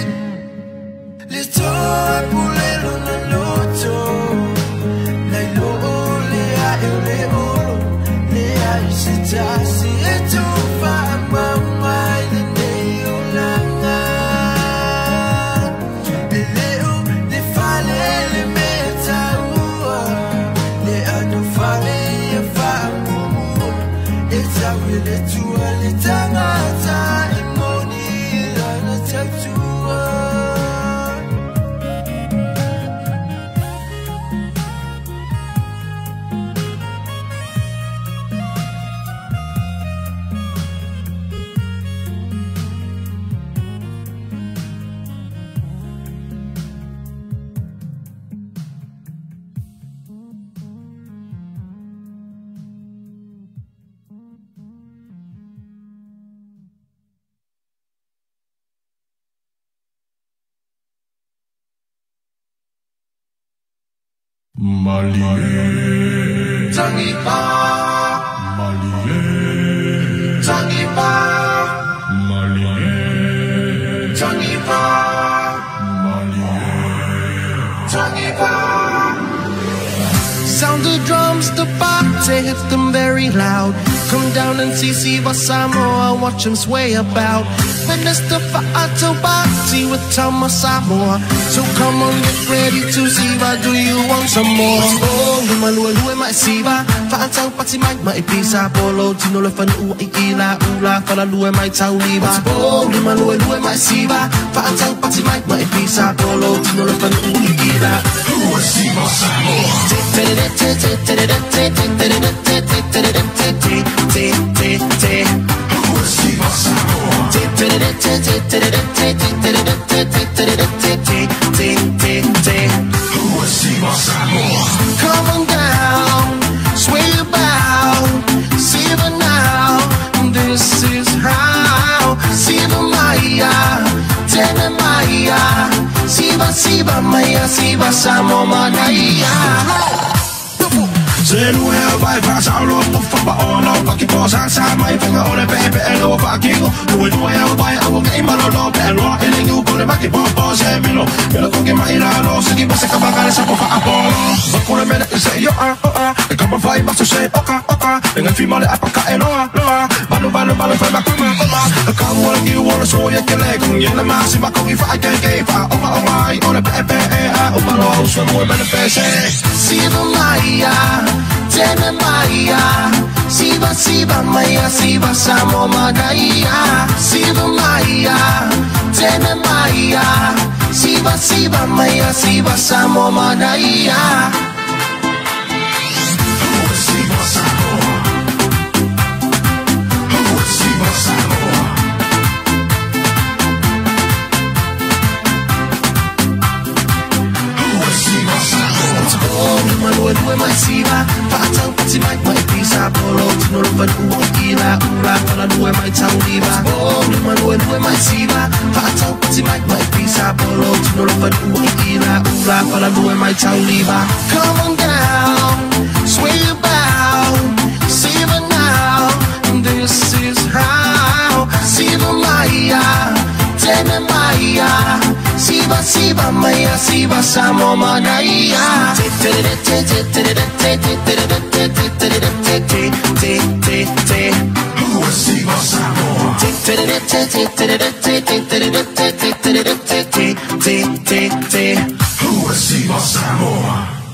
le toa pule lona loto Nei lo o le ae o le olo Le ai se tasi e tufa mau mai lenei olaga E le o le fale le mea taua Le anu fale ia faamuamua E tau e le tua le tagata e moni i lana tautua Malie Tangipa Malie Tangipa Malie Tangipa Malie Tangipa Sound the drums, the party, hit them very loud. Come down and see Siva Samoa, watch him sway about. Minister Fa'atobati with Tama Samoa. So come on, get ready to Siva, do you want some more? Oh, luma lua lua mai Siva, Fa'atau mai mai pisa, polo, tino le whanua i ila, ula, whala lua mai tauliva. Oh, luma lua lua mai Siva, Fa'atau mai mai pisa, polo, tino le whanua i ila. Lua Siva Samoa. Come on down, sway about, Siva now, this is how. Siva Maya, Tene Maya, Siva Siva Maya, Siva Samo Manaya. Se vai pasalo fa ono pa ki posa sa mai fa ole pe pe lo fa ki go tu e vai a ke malo lo pe lo e le ngu ko ma ki po po se milo milo ko ke mai la lo se ki pasa ka ba sa po fa apolo ma ko le mele se yo a o a e kama vai ma so se oka oka e ngai fi male apa ka e loa loa balu balu balu fa ma ko ma ko ma ka wo ki wo so ye ke le ko ye na ma si ma ko ki fa ke ke fa o ma o mai ole pe pe e a o ma lo so mo me pe se Siva Maya, Tene Maya, Siva Siva Maya, Siva Samo Manaya. Siva Maya, Tene Maya, Siva Siva Maya, Siva Samo Manaya. Siva Samoa. Siva Samoa. Siva Samoa. Oh, luma lua lua mai Siva, Fa'atau pati mai mai pisa, polo, tino le whanua i ila, ula, whala lua mai tauliva. Oh, luma lua lua mai Siva, Fa'atau pati mai mai pisa, polo, tino le whanua i ila, ula, whala lua mai tauliva. Come on down, sway about, Siva now, this is how. Siva Maya, Tene Maya, Siva Siva Maya, Siva Samo Manaya. Siva Samoa. Siva Samoa.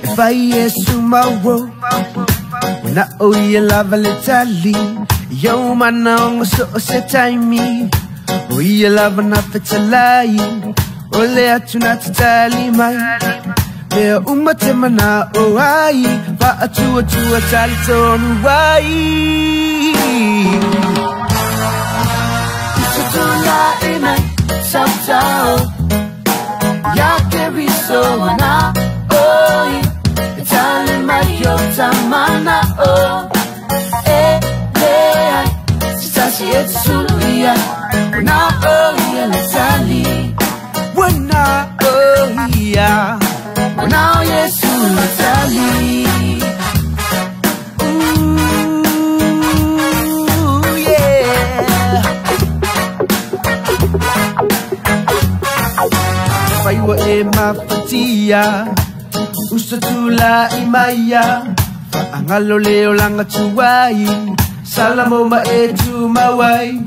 If I yesu mawo, when I owe you love letali, yo man so se time, o you love na fetalai, ole atuna tali mai, me umate mana o ai, fa atu atu atali tonu wai. Tutula imai, sao ya keriso na oi, tali mai yo tamana o, e le sitasi etsulia, na oi le tali, wana oi ya, wana Yesu le tali. Ooh yeah. Faiwa e mafatia, usatula imaya, faangalo leo langa tuai, salamo ma e tu mawai.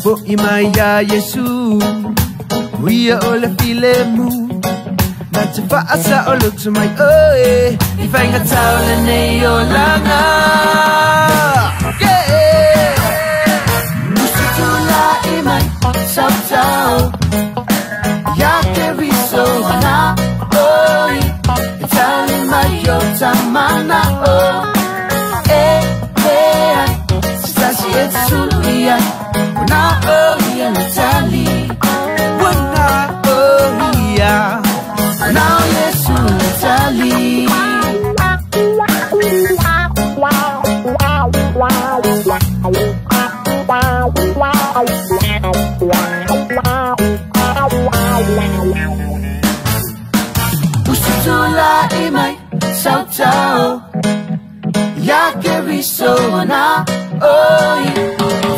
Fo'i mai ia Iesu Uia o le filemu Na te whaasa o lutu mai oe I whainga tau le nei o langa. Yeah! Usutula i mai sau tau Ia ke riso ana oi E tali mai o tamana o E le ai Sitasi e te sulu i ai Wana o ia le tali Wana o ia Wana o Yesu le tali. Usutula i mai sau tau Ia ke riso ana oi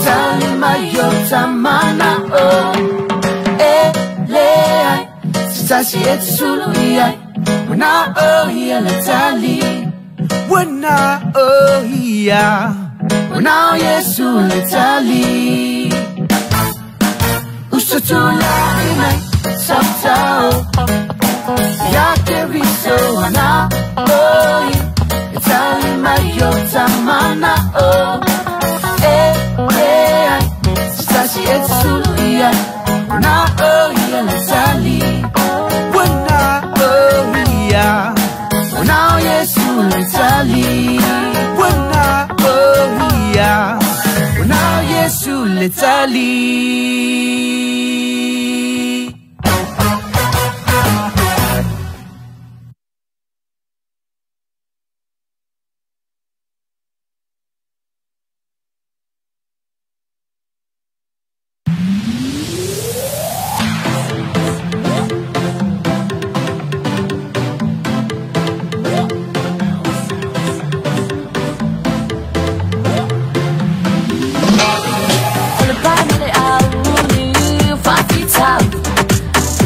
Tali mai o tamana o E le ai Sitasi e te sulu i ai Wana o ia le tali Wana o ia Wana o Yesu le tali. Usutula i mai sau tau Ia ke riso ana oi E tali mai o tamana o E le ai Sitasi e te sulu i ai Wana o ia le tali Wana o ia Wana o Yesu le tali Wana o ia Wana o Yesu le tali.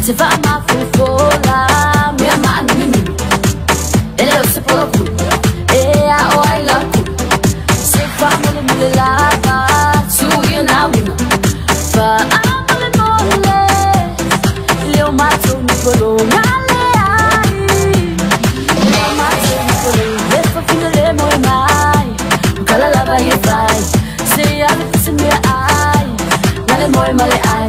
Te va ma fufola mea manu ele o se polo e a o ai la ku se fa mole mole la ba tu ia na wina fa a mole mole le o mato ni polo ngale ai le o mato ni polo le fa fina le mo mai kala la ba ye fai se a le se me ai ngale mo male ai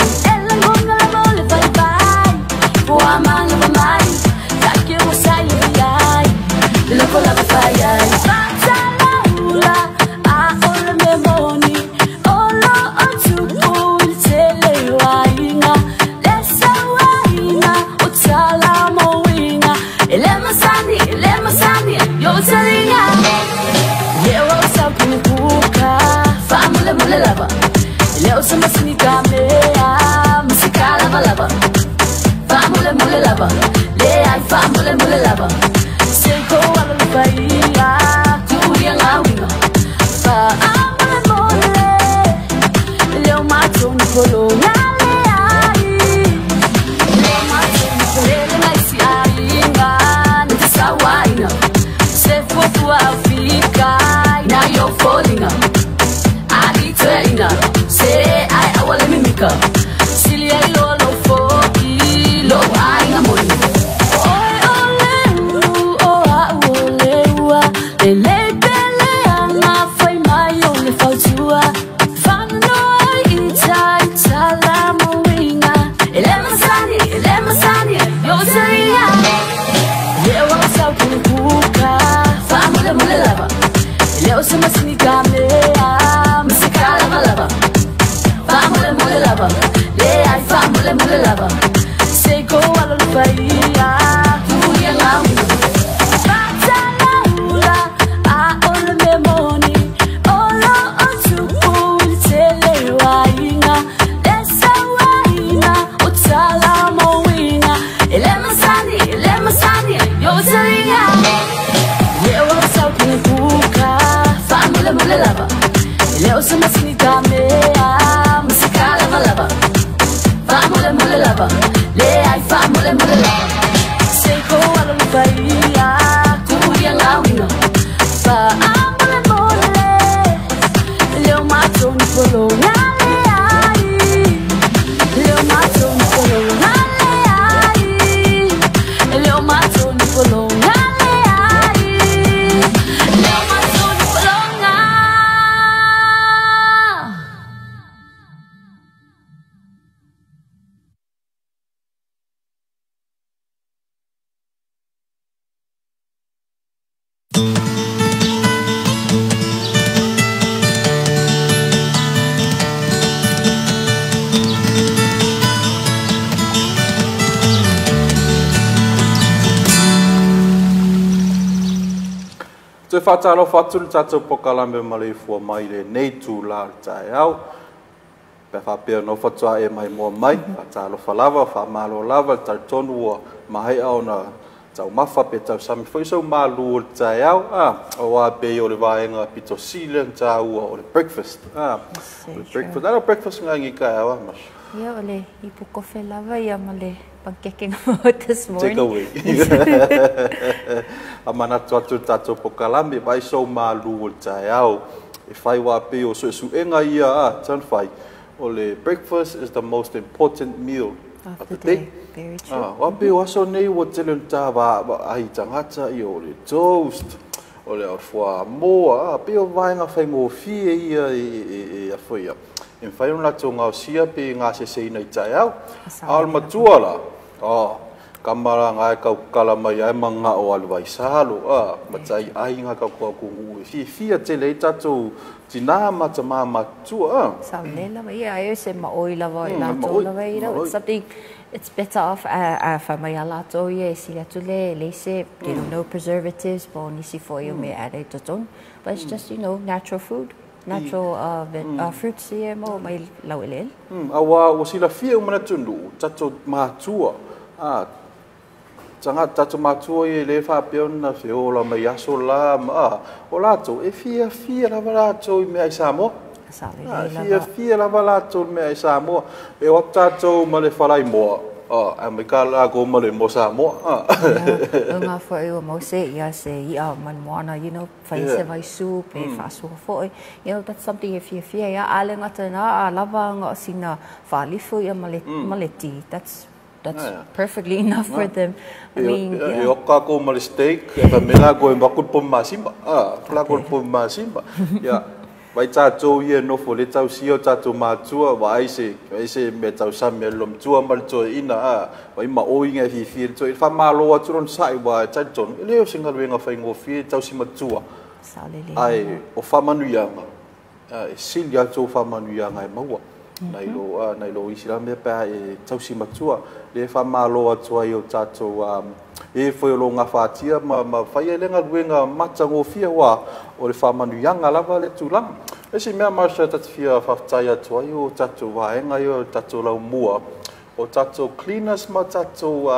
Follow. Toe faatalofa atu le tatou polokalame ma le ifua mai i lenei itulā o le taeao. Pe a faapea ona faatoa e maimoa mai, faatalofa lava, faamalo lava, le talitonu ua maea ona taumafa pe tausami foi sou malu o le taeao, aua pei o le vaega pito sili lea ona taua o le breakfast. O le breakfast, a o le breakfast nga ngi taeao a Masha? Ia, o le ipu kofe lava ia ma le pankeke nga maua this morning. Take away. A manatu atu le tatou polokalame, vaai sou malu o le taeao. E fai wā pei o suesuega ia a, tan fai. O le breakfast is the most important meal of the day. Very true. Wā pei o aso nei ua tele ona tā vā ai tagata ia o le toast, o le fuamoa, pei o vaega faigofie ia e afo ia. E mafai ona latou gaosia pe gaseseina i taeao. A o le matua la, kama la nga e kaukala mai ai manga'o a le vaisalo, matai ai nga kaukaukuguu e fiafia tele ai tatou tinā ma tamā matutua. Sa le lava ia, ai o se maoi lava i latou lava, you know, it's something, it's better off a fa mai a latou ia e sili atu le leise, they don't know preservatives, po o nisi foi o mea add ai totonu, but it's just, you know, natural food. Natural fruits ia e maua mai laueleele. Aua ua silafia uma le atunuu, tatou matua, tagata tatou matua ia e le faapea ona feola mai aso la, ma, o latou, e fiafia lava latou i meaai Samoa. Sa lelei lava. Fiafia lava latou i meaai Samoa. E o atu tatou ma le falaimoa, ae mai ka lakou ma le moa Samoa. Ia, o ngā foi ua mau se ia se i'a mai le moana, you know, fai se vaisu pe faasua foi. You know, that's something e fiafia ia. A le gata na, a lava nga o sina whaalifu ia ma le, ma le tea. That's perfectly enough for them. I mean, yeah. E o kākou ma le steak, e fa me lākou e maku le pomu masima. Lākou le pomu masima. Ia, vai tātou ia nofo le tausia o tātou mātua, vaai se mea tausami a le lomatua ma le toeaina, vai maoi ngai fiafia le toeaina. Whamalo atu lona sa'i wa e talitonu, e le o se galuega faigofie tausi matua. Sa lelei. Ai, o whamanuianga, e sili atu o whamanuianga e maua. Nai lo isi la mea pea e tausi matua. Le whamalo atu ai o tātou, e foi o lo ngā whātia ma whai e le galuega matagofie wā o le whamanuianga lava le tūlanga. E si mea Marsha tatawhia whawhtai atu ai o tātou waenga i o tātou laumua, o tātou cleaners ma tātou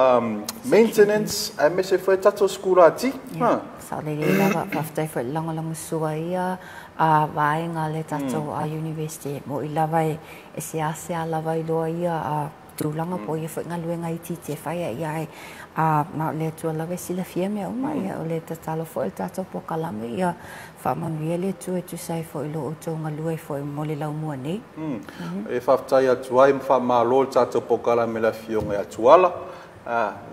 maintenance, a me se foi tātou skurati. Yeah. Sa lelei lava, whawhtai foi langalangu sua ia, a waenga le tātou a university. Mo i lava e se asea lava i loa ia a tūlanga po ia foi ngaluenga i titi e whaia ia ai. A ma le atua lava e silafia mea uma ia o le tatalo foi le tātou polokalame ia whaamanuia le atua e tusa ai foi lo o tau ngalue foi mo le laumua nei. E whawhtai atu ai ma whamalo le tātou polokalame le afioga i atuala.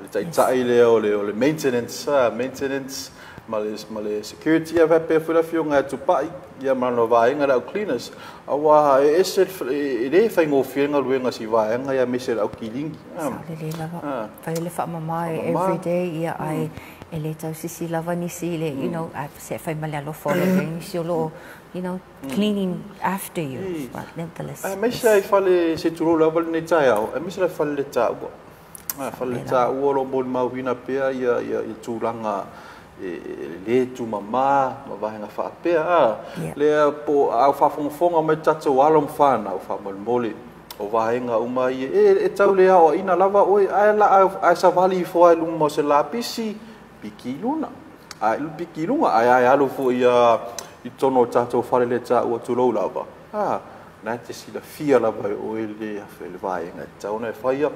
Le taitai le o le maintenance, maintenance ma le security a whapea foi le afioga i atupai ia ma lana vaega le au cleaners. Aua e ese e le whaingofie ngaluenga si vaega ia me se le au kilingi. Sa lelei lava. Whai le whaamama e every day ia ai e le tausisi lava nisi le, you know, a se whai ma le alofa o le nisi o lo, you know, cleaning after you. But nevertheless. Me se ai whale se turo lava le nei taeao, e me se le whale le tāua. Whale le tāua lo mo le mauina pea ia tūlanga e le tūmamā, ma vahenga whaapea. Lea po au whaafongafonga mai tātou alo mwhānau, whaamolmole, o vahenga uma ia. E tau le ao ina lava oe, ai la, ai savali i foai lunga o se lapisi, piki luna. Ai piki lunga, ai ai alu fo ia i tono o tātou whare le tāua tūlou lava. Nā te sila fia lava e oe le awhe le vaenga. Tau nei whaia,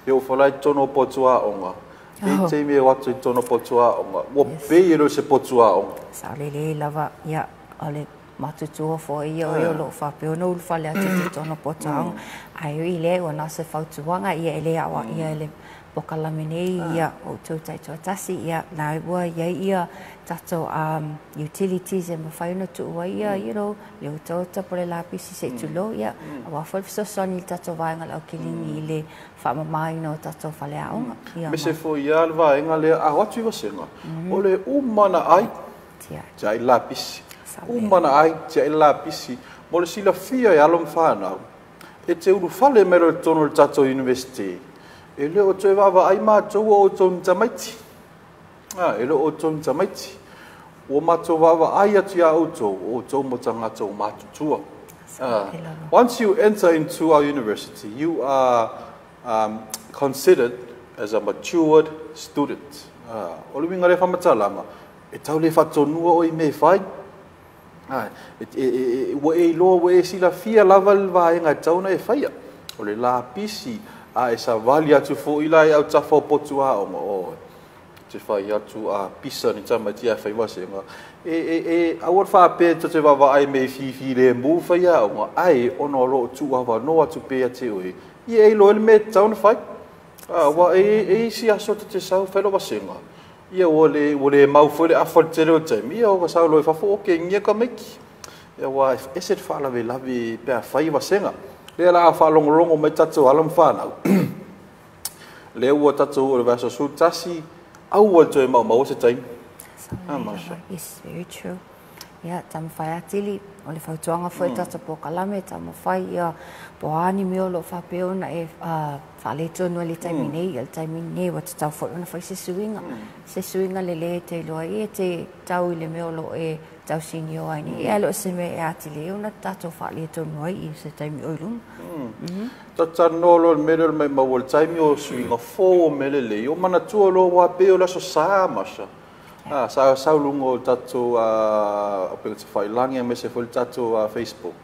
e o whalai tono potua onga. E te mea watu i tono potua onga. Ua pei e lo se potua onga. Sa lelei lava, ia, o le matutua fo ia o lo whapeo no ulu whale atu te tono potua onga. Ai ui le, ua nā se fautuanga, ia e le awa, ia e le pokalame nei, ia o tau taitoa tasi, ia nā ua ia ia tātou utilities e mawhai ona tuua ia, you know, le o tau tapo le lapisi se tulo, ia, awa fo le fesoasoani i tātou vaenga lau kilingi i le whaamamaina o tātou whale aonga. Ia, Me se fo ia le vaenga le a watu i wasenga, o le umana ai, tia i lapisi. Umana ai, tia i lapisi. Mo le silafia e alo mwhanau, e te uru whale mero le tono le tātou university. E le o toe wawa ai mātou o tō tamaiti. E le o tō tamaiti. Ua matou vaavaai atu iā outou, o outou ma tagata ua matutua. Once you enter into our university, you are considered as a matured student. O le uiga o lea faamatalaga, e tau le faatonua oe i mea e fai. Ua e iloa, ua e silafia lava le vaega e tatau ona e faia. O le lapisi, a e savali atu foi la i autafa o potu aoga, oi, te fai atu a pisa ni tamaiti ae fai vasega. E aua le faapea tou te vaavaai mea i fifilemu faiaoga, ae ona o lo o tuuavanoa atu pea ia te oe, ia e iloa ai le mea e tatau ona fai. Aua e i isi aso ta te sau fai lau vasega, ia ua le mau foi le afa i le tele o taimi, ia ua sau loa i fafo, oke, gia tamaiti. Ia aua e ese le faalavelave pe a fai vasega. Lea o le a faalogologo mai tatou alo ma fanau, lea ua tatou oo i le vaiaso 11, aua le toe maumauina se taimi. Masha. Yes, very true. Ia, taumafai atili, o le fautuaga foi tatou polokalame, taumafai ia po o a ni mea o lo o faapea ona e faaletonu ai le taimi nei, ia le taimi nei ua tatau foi ona fai se suiga. Se suiga lelei e te iloa ai e te tau i le mea o lo o e tausinio ai nei, ae le o se mea e atili ai ona tatou faaletonu ai i se taimi o i luma. Talanoa loa i le mea lea o le maumau o le taimi o suiga fou o mea lelei, o manatua loa aua pei o le Aso Sa, Masha. Sa sau i luga o le tatou upega tafailagi aemaise foi le tatou Facebook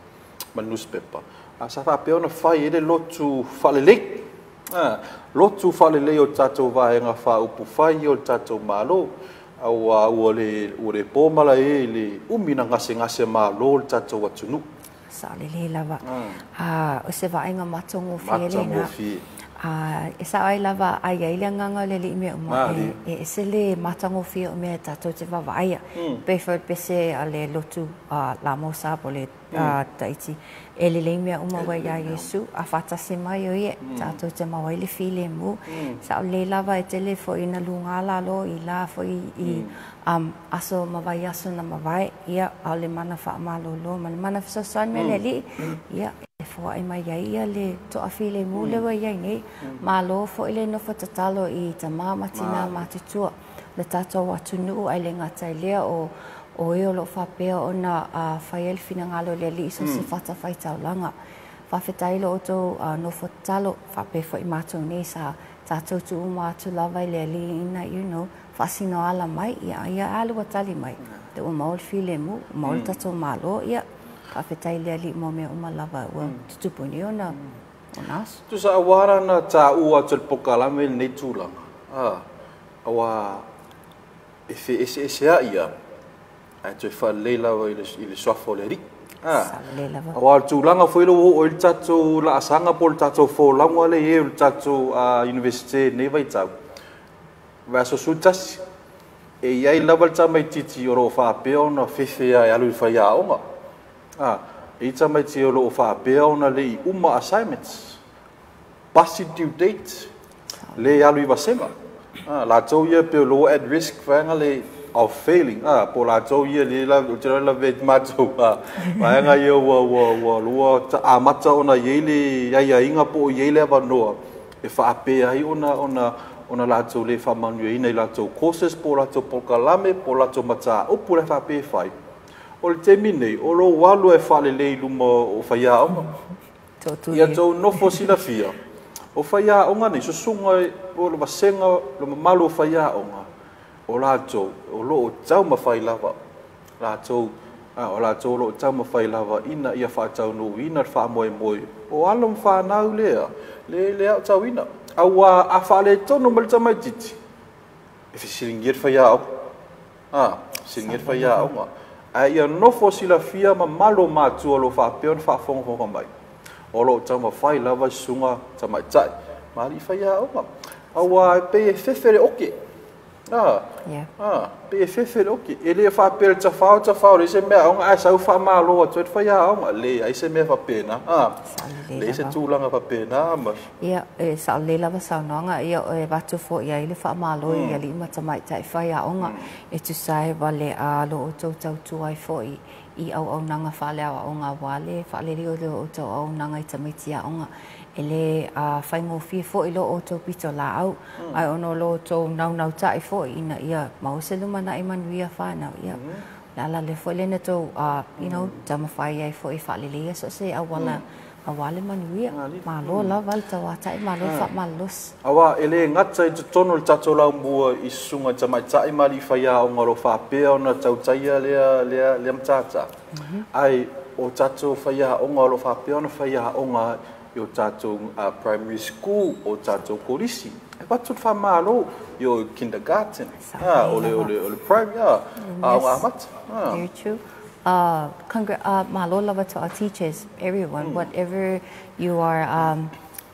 ma le newspaper. Sa faapea ona fai ai le lotu faalelei. Lotu faalelei o tatou vaega faaupufai o le tatou Malo. Aua ua le po malae i le umi na gasegase malo le tatou atunuu. Saolelei lava. O se vaaiga matagofie lena. Matagofie. E sao ai lava a i ai le agaga o le Alii i mea uma, e ese le matagofie o mea tatou te vaavaaia. Pei foi o le pese a le lotu Lamosa po o le Tahiti, e lelei mea uma ua iā Iesu, a faatasi mai o ia, tatou te maua ai le filemu. Saolelei lava e tele foi ina luga lalo i la foi i aso ma vaiaso na mavae, ia, a o le mana faamalolo ma le mana fesoasoani mai le Alii, ia, e foai mai ai ia le toafilemu lea ua i ai nei. Malo foi le nofo tatalo i tamā ma tinā matutua o le tatou atunuu, ae le gata i lea o e o lo o faapea ona fai ai le finagalo o le Alii i so o se fatafaitaulaga. Faafetai lo outou nofo tatalo, faapea foi matou nei sa tatou tuu uma atu lava i le Alii ina, you know, faasino ala mai, ia, ia alu ua tali mai. Te ua maua le filemu, ua maua le tatou malo, ia, faafetai i le Alii mo mea uma lava ua tutupu nei ona aso. Tusa aua la na taua atu e le polokalame lenei tulaga, aua e feeseeseai ia, ae toe faalelei lava i le suafa o le Alii. Aua o le tulaga foi lea ua oo i ai le tatou laasaga po o le tatou folauga lea e i ai o le tatou Iunivesite i lenei vaitau, vaiaso 11, e i ai lava le tamaitiiti o lo o faapea ona fefe lava e alu i le faiaoga. E i ai tamaiti o lo o faapea ona le i uma assignments, pasi due date, le alu i vasega. Latou ia pe o lo o at risk vaega le of failing, po o latou ia le ou te iloa lavea i matou vaega ia ua lua amata ona i ai le aiaiga po o i ai le avanoa e faapea ai ona latou le faamanuiaina i latou courses po o latou polokalame po o latou mataupu le faapea e fai. O le taimi nei, o lou alu e faalelei i luma o faiaoga. Ia tou nofo silafia, o faiaoga nei, susuga o le vasega le mamalu o faiaoga, o latou o lo o taumafai lava, latou o latou o lo o taumafai lava ina ia faataunuuina le faamoemoe o alo ma fanau lea, le aotauina. Aua a faaletonu mai le tamaitiiti, e fesiligia le faiaoga. Fesiligia le faiaoga. Ae ia nofo silafia mamalu o matua o lo o faapea ona faafogafoga mai, o lo o taumafai lava susuga tamaitai ma alii faiaoga. Aua e pei e fefe le oke. Pei e fefe le oke. E le faapea le tafao tafao leai se mea aoga ae sau faamalo atu ai le faiaoga. Leai se mea faapena. Leai se tulaga faapena. Ia, e saolelei lava saunoaga, ia e avatu foi i ai le faamalo i alii ma tamaitai faiaoga e tusa ai ma le lo outou tautua ai foi i auaunaga faaleaoaoga aua le faalelei o lo outou auaunaga i tamaiti aoga. E lē faigofie foi lo outou pitolaau, ae ona o lo outou naunauta'i foi ina ia maua se lumana'i manuia fanau, ia, o le ala lea foi lea na tou taumafai ai foi e faaleleia so o se auala auā le manuia. Malo lava le tauata'i, malo le faamalolosi. Auā e lē gata i totonu o le tatou laumua i susuga i tamaitai ma alii faiaoga o lo o faapea ona tautaia lea lea lea matata, ae o tatou faiaoga o lo o faapea ona faiaoga i o tatou primary school, o tatou kolisi, e avatu le faamalo i o kindergarten, o le o le o le primary, aoga amata. Very true. Malo lava to our teachers, everyone, whatever you are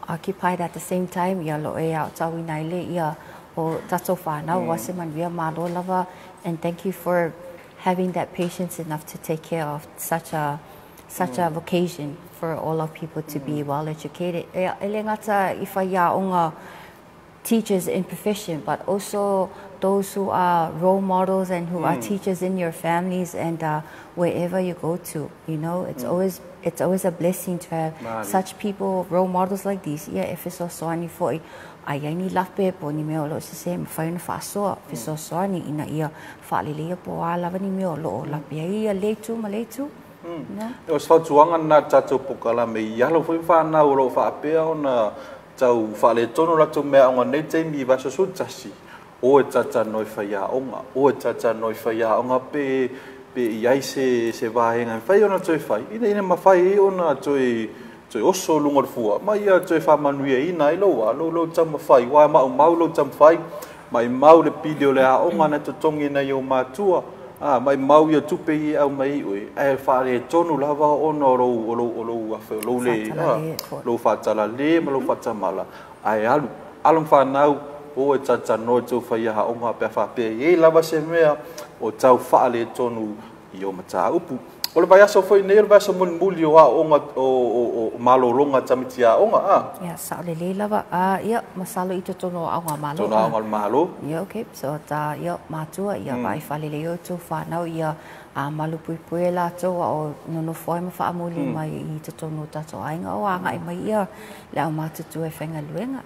occupied at the same time, ia lo e aotauina ai le ia o tatou whānau, mm. se manuia, malo lava, and thank you for having that patience enough to take care of such a such a vocation for all our people to be well educated. E, e le gata i whaiaoga teachers in profession, but also those who are role models and who are teachers in your families and wherever you go to. It's always it's always a blessing to have such people, role models like these. Ia, e fesoasoani foi a i ai ni lape po o ni mea o lo o sesē, e mafai ona faasoa, fesoasoani ina ia faaleleia po o a lava ni mea o lo o lape ai ia le itu ma le itu. No? O se fautuaga lena i le tatou polokalame i alo foi ma fanau o lo o faapea ona tau faaletonu o latou meaaoga i lenei taimi i vaiaso 11, o e talatalanoa i faiaoga, o e talatalanoa i faiaoga pe pe i ai se se vaega e mafai ona toe fai, ina ia mafai ai ona toe toe oso i luga o le fua, ma ia toe faamanuiaina ai lou a, lou lou taumafai, aua e maumau lou taumafai, maumau le pili o le aoga na totogi e nai ou matua, ā, maumau ia tupe ia e aumai ai oe, ae faaletonu lava ona o lou, o lou, o lou, afe, o lou le, ā, lou faatalale ma lou faatamala, ae alu, alo ma fanau, o e talatalanoa i tou faiaoga pe a faapea e i ai lava se mea o tau faaletonu i o mataupu. O le vaiaso foi nei o le vaiaso mulimuli o aoga o, o, o malologa a tamaiti aoga, a? Ia, sao lelei lava. A, ia, masalo i totonu o aoga a Malo. Totonu o aoga a le Malo. Ia, okay. So, ta, ia, matua, ia, vaai faalelei o outou whanau, ia, a malupuipuia i latou a o nonofo ai ma faamuli mai i totonu o tatou aiga o agai mai ia le aumatutua e faigaluega.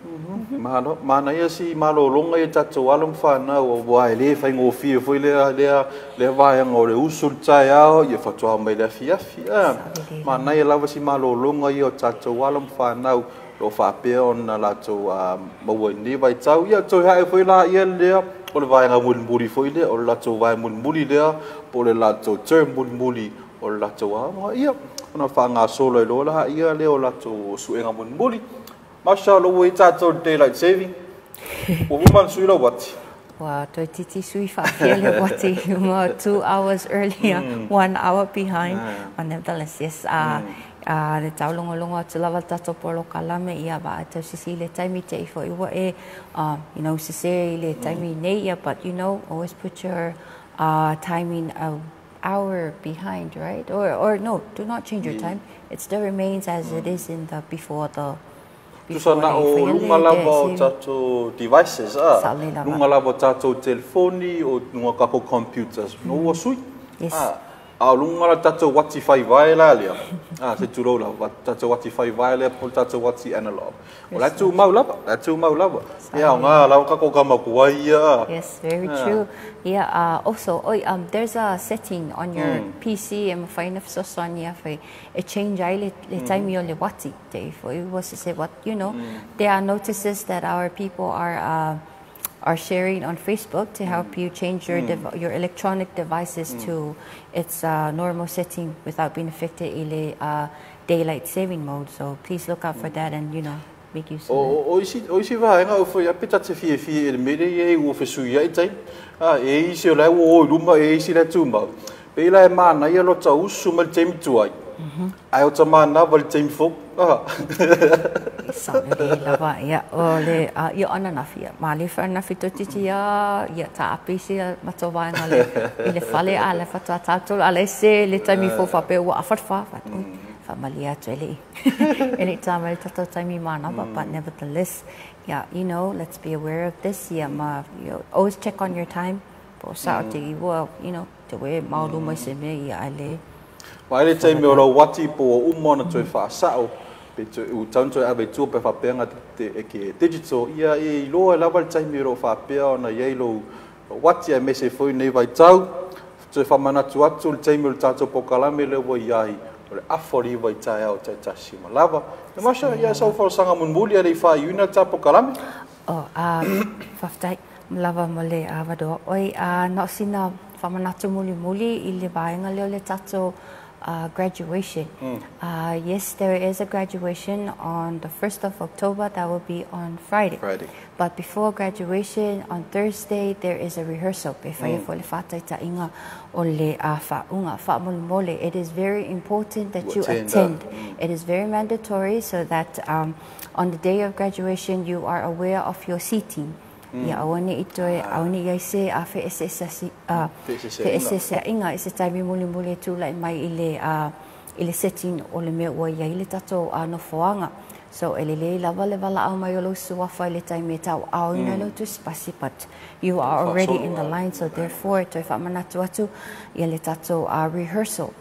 Malo, manaia si malologa ia tatou alo ma fanau aua e le faigofie foi lea lea lea vaega o le usu i le taeao ia faatoa mai le afiafi. A, manaia lava si malologa ia o tatou alo ma fanau o lo o faapea ona latou maua i lenei vaitau. Ia toe hae foi laia lea o le vaega mulimuli foi lea, o le latou vae mulimuli lea po o le latou term mulimuli o le latou aoga. Ia, ona faagasolo ai loa laia lea o latou suega mulimuli. Masha, o ua i ai tatou i le daylight saving. Ua uma ona sui lau uati? Ua toeitiiti sui faafia le uati uma 2 hours earlier, 1 hour behind. But nevertheless, yes, le taulogologo atu lava le tatou polokalame ia vaai tausisi i le taimi te i foi ua e sesē i le taimi nei ia, but always put your timing a hour behind, right? Or no, do not change your time. It still remains as it is in the before the Tusa na o luga lava o tatou devices, a, luga lava o tatou telefoni, o luga o tatou computers, no ua sui. Yes. A, a o luga la tatou uati fai vae la lea, a, se tulou lava, tatou uati fai vae lea po o le tatou uati analog. O la e tumau lava, la e tumau lava. E aoga lava tatou tama tuai ia. Yes, very true. Yeah, also, oi, there's a setting on your PC e mafai ona fesoasoani ia fai e change ai le, le taimi o le uati. Te foi ua se se what, there are notices that our people are sharing on Facebook to help you change your electronic devices to its normal setting without being affected i le daylight saving mode. So please look out for that and make use of it. O isi, o isi vaega o foi a pe ta te fiafia i le mea lea e i ai ua fesuiai taimi. A, e i ai isi o la e ua o i luma, e i ai isi la e tumau. Pei la e manaia lo ta usu mai le taimi tuai, ae o ta manava i le taimi fou. A. Sao lelei lava, ia, o le, ia o ananafi, ia, malie foi ananafi toeitiiti lava, ia, taape isi matou vaega le, i le fale, a o le faatoa 3 a o la e sē le taimi fou faapea ua afa le 4. Fai atu, oi, faamalie atu e le i tā mai le tatou taimi manava, but nevertheless, yeah, let's be aware of this, ia, ma, always check on your time, po o sao te ua, te ue maolu mai se mea, ia, ae le. Vaai le taimi o lau uati po ua uma ona toe faasao. Pe u tau toe ave tua pe faapea te e ke digital ia e iloa lava le taimi o lo o faapea ona i ai lou uati aemaise foi lenei vaitau. Toe faamanatu atu le taimi o le tatou polokalame lea ua i ai o le afa o le 9 i taeao taitasi ma lava. Ia Masha, ia sau folasaga mulimuli ae le i faaiuina le ta polokalame. Oh, faafetai lava mo le avanoa. Oi, na o sina faamanatu mulimuli i le vaega lea o le tatou graduation. Yes, there is a graduation on the 1st of October. That will be on Friday. Friday. But before graduation, on Thursday, there is a rehearsal. Pe whai fo le whātaitaiga o le whaunga, whaamolemole. It is very important that you attend. attend. It is very mandatory so that on the day of graduation, you are aware of your seating. Ia aua ne i toe, aua ne i ai se a feeseeseaiga i se taimi mulimuli e tulai mai i le, i le setting o le mea ua i ai le tatou nofoaga. So e lelei lava le valaau mai o lou suafa i le taimi e tauaaoina mm. lou tusipasi, but you are already in the line, so therefore toe faamanatu atu ia le tatou rehearsal.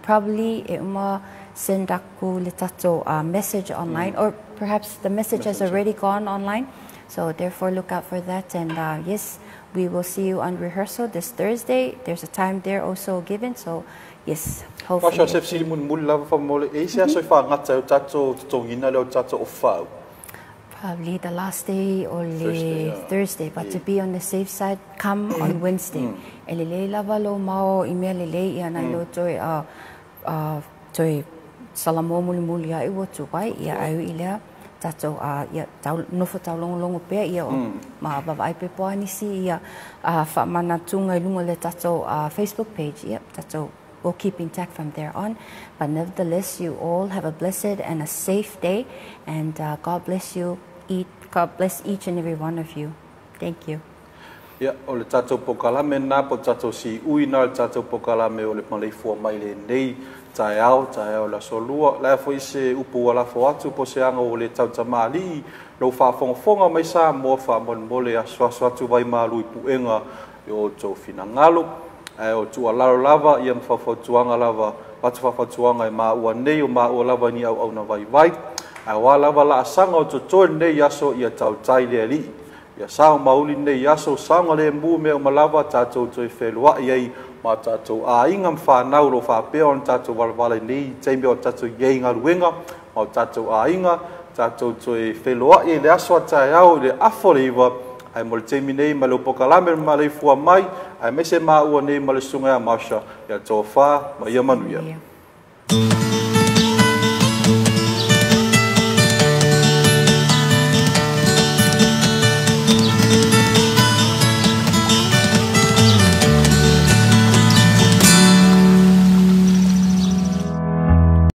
Probably e uma send aku le tatou message online, or perhaps the message has already gone online. So therefore look out for that. And yes, we will see you on rehearsal this Thursday. There's a time there also given. So yes, hopefully. Masha, se fesili mulimuli lava faamolemole, e i ai se aso e faagata ai o tatou totogiina lea o tatou ofau? Probably the last day o le Thursday, yeah. Thursday, but to be on the safe side, come on Wednesday. E lelei lava lou mao i mea lelei ia nai lo toe toe salamua mulimuli ai ua tuai ia ai i lea tatou ia tau, nofo taulogologo pea ia o ma vaavaai pea po o a nisi ia faamanatuga i luga o le tatou Facebook page. Ia tatou we'll keep intact from there on. But nevertheless, you all have a blessed and a safe day, and God bless you. God bless each and every one of you. Thank you. Ia, o le tatou polokalame lena po o le tatou siui lena o le tatou polokalame o le maleifua mai lenei taeao, taeao o le aso Lua. O le a foi se upu ua lafo atu po o se aga ua le tautamalii lou faafogafoga mai Samoa faamolemole asuasu atu vai malu i puega i o outou finagalo. Ae o tuualalo lava ia ma faufautuaga lava, avatu faufautuaga e maua nei o maua lava ni auauna vaivai. Ae o a lava laasaga o totoe lenei aso ia tautai le Alii. Ia sao mauli lenei aso, saogalemu mea uma lava tatou toe feluai ai ma tatou aiga ma fanau o lo o faapea ona tatou valavala i nei taimi o tatou i ai i galuega ma o tatou aiga, tatou toe feloai ai i le aso a taeao i le afa o le 9, ae mo le taimi nei ma le polokalame o le maleifua mai, aemaise maua nei ma le susuga ia Marsha, ia tofa ma ia manuia. Manuia.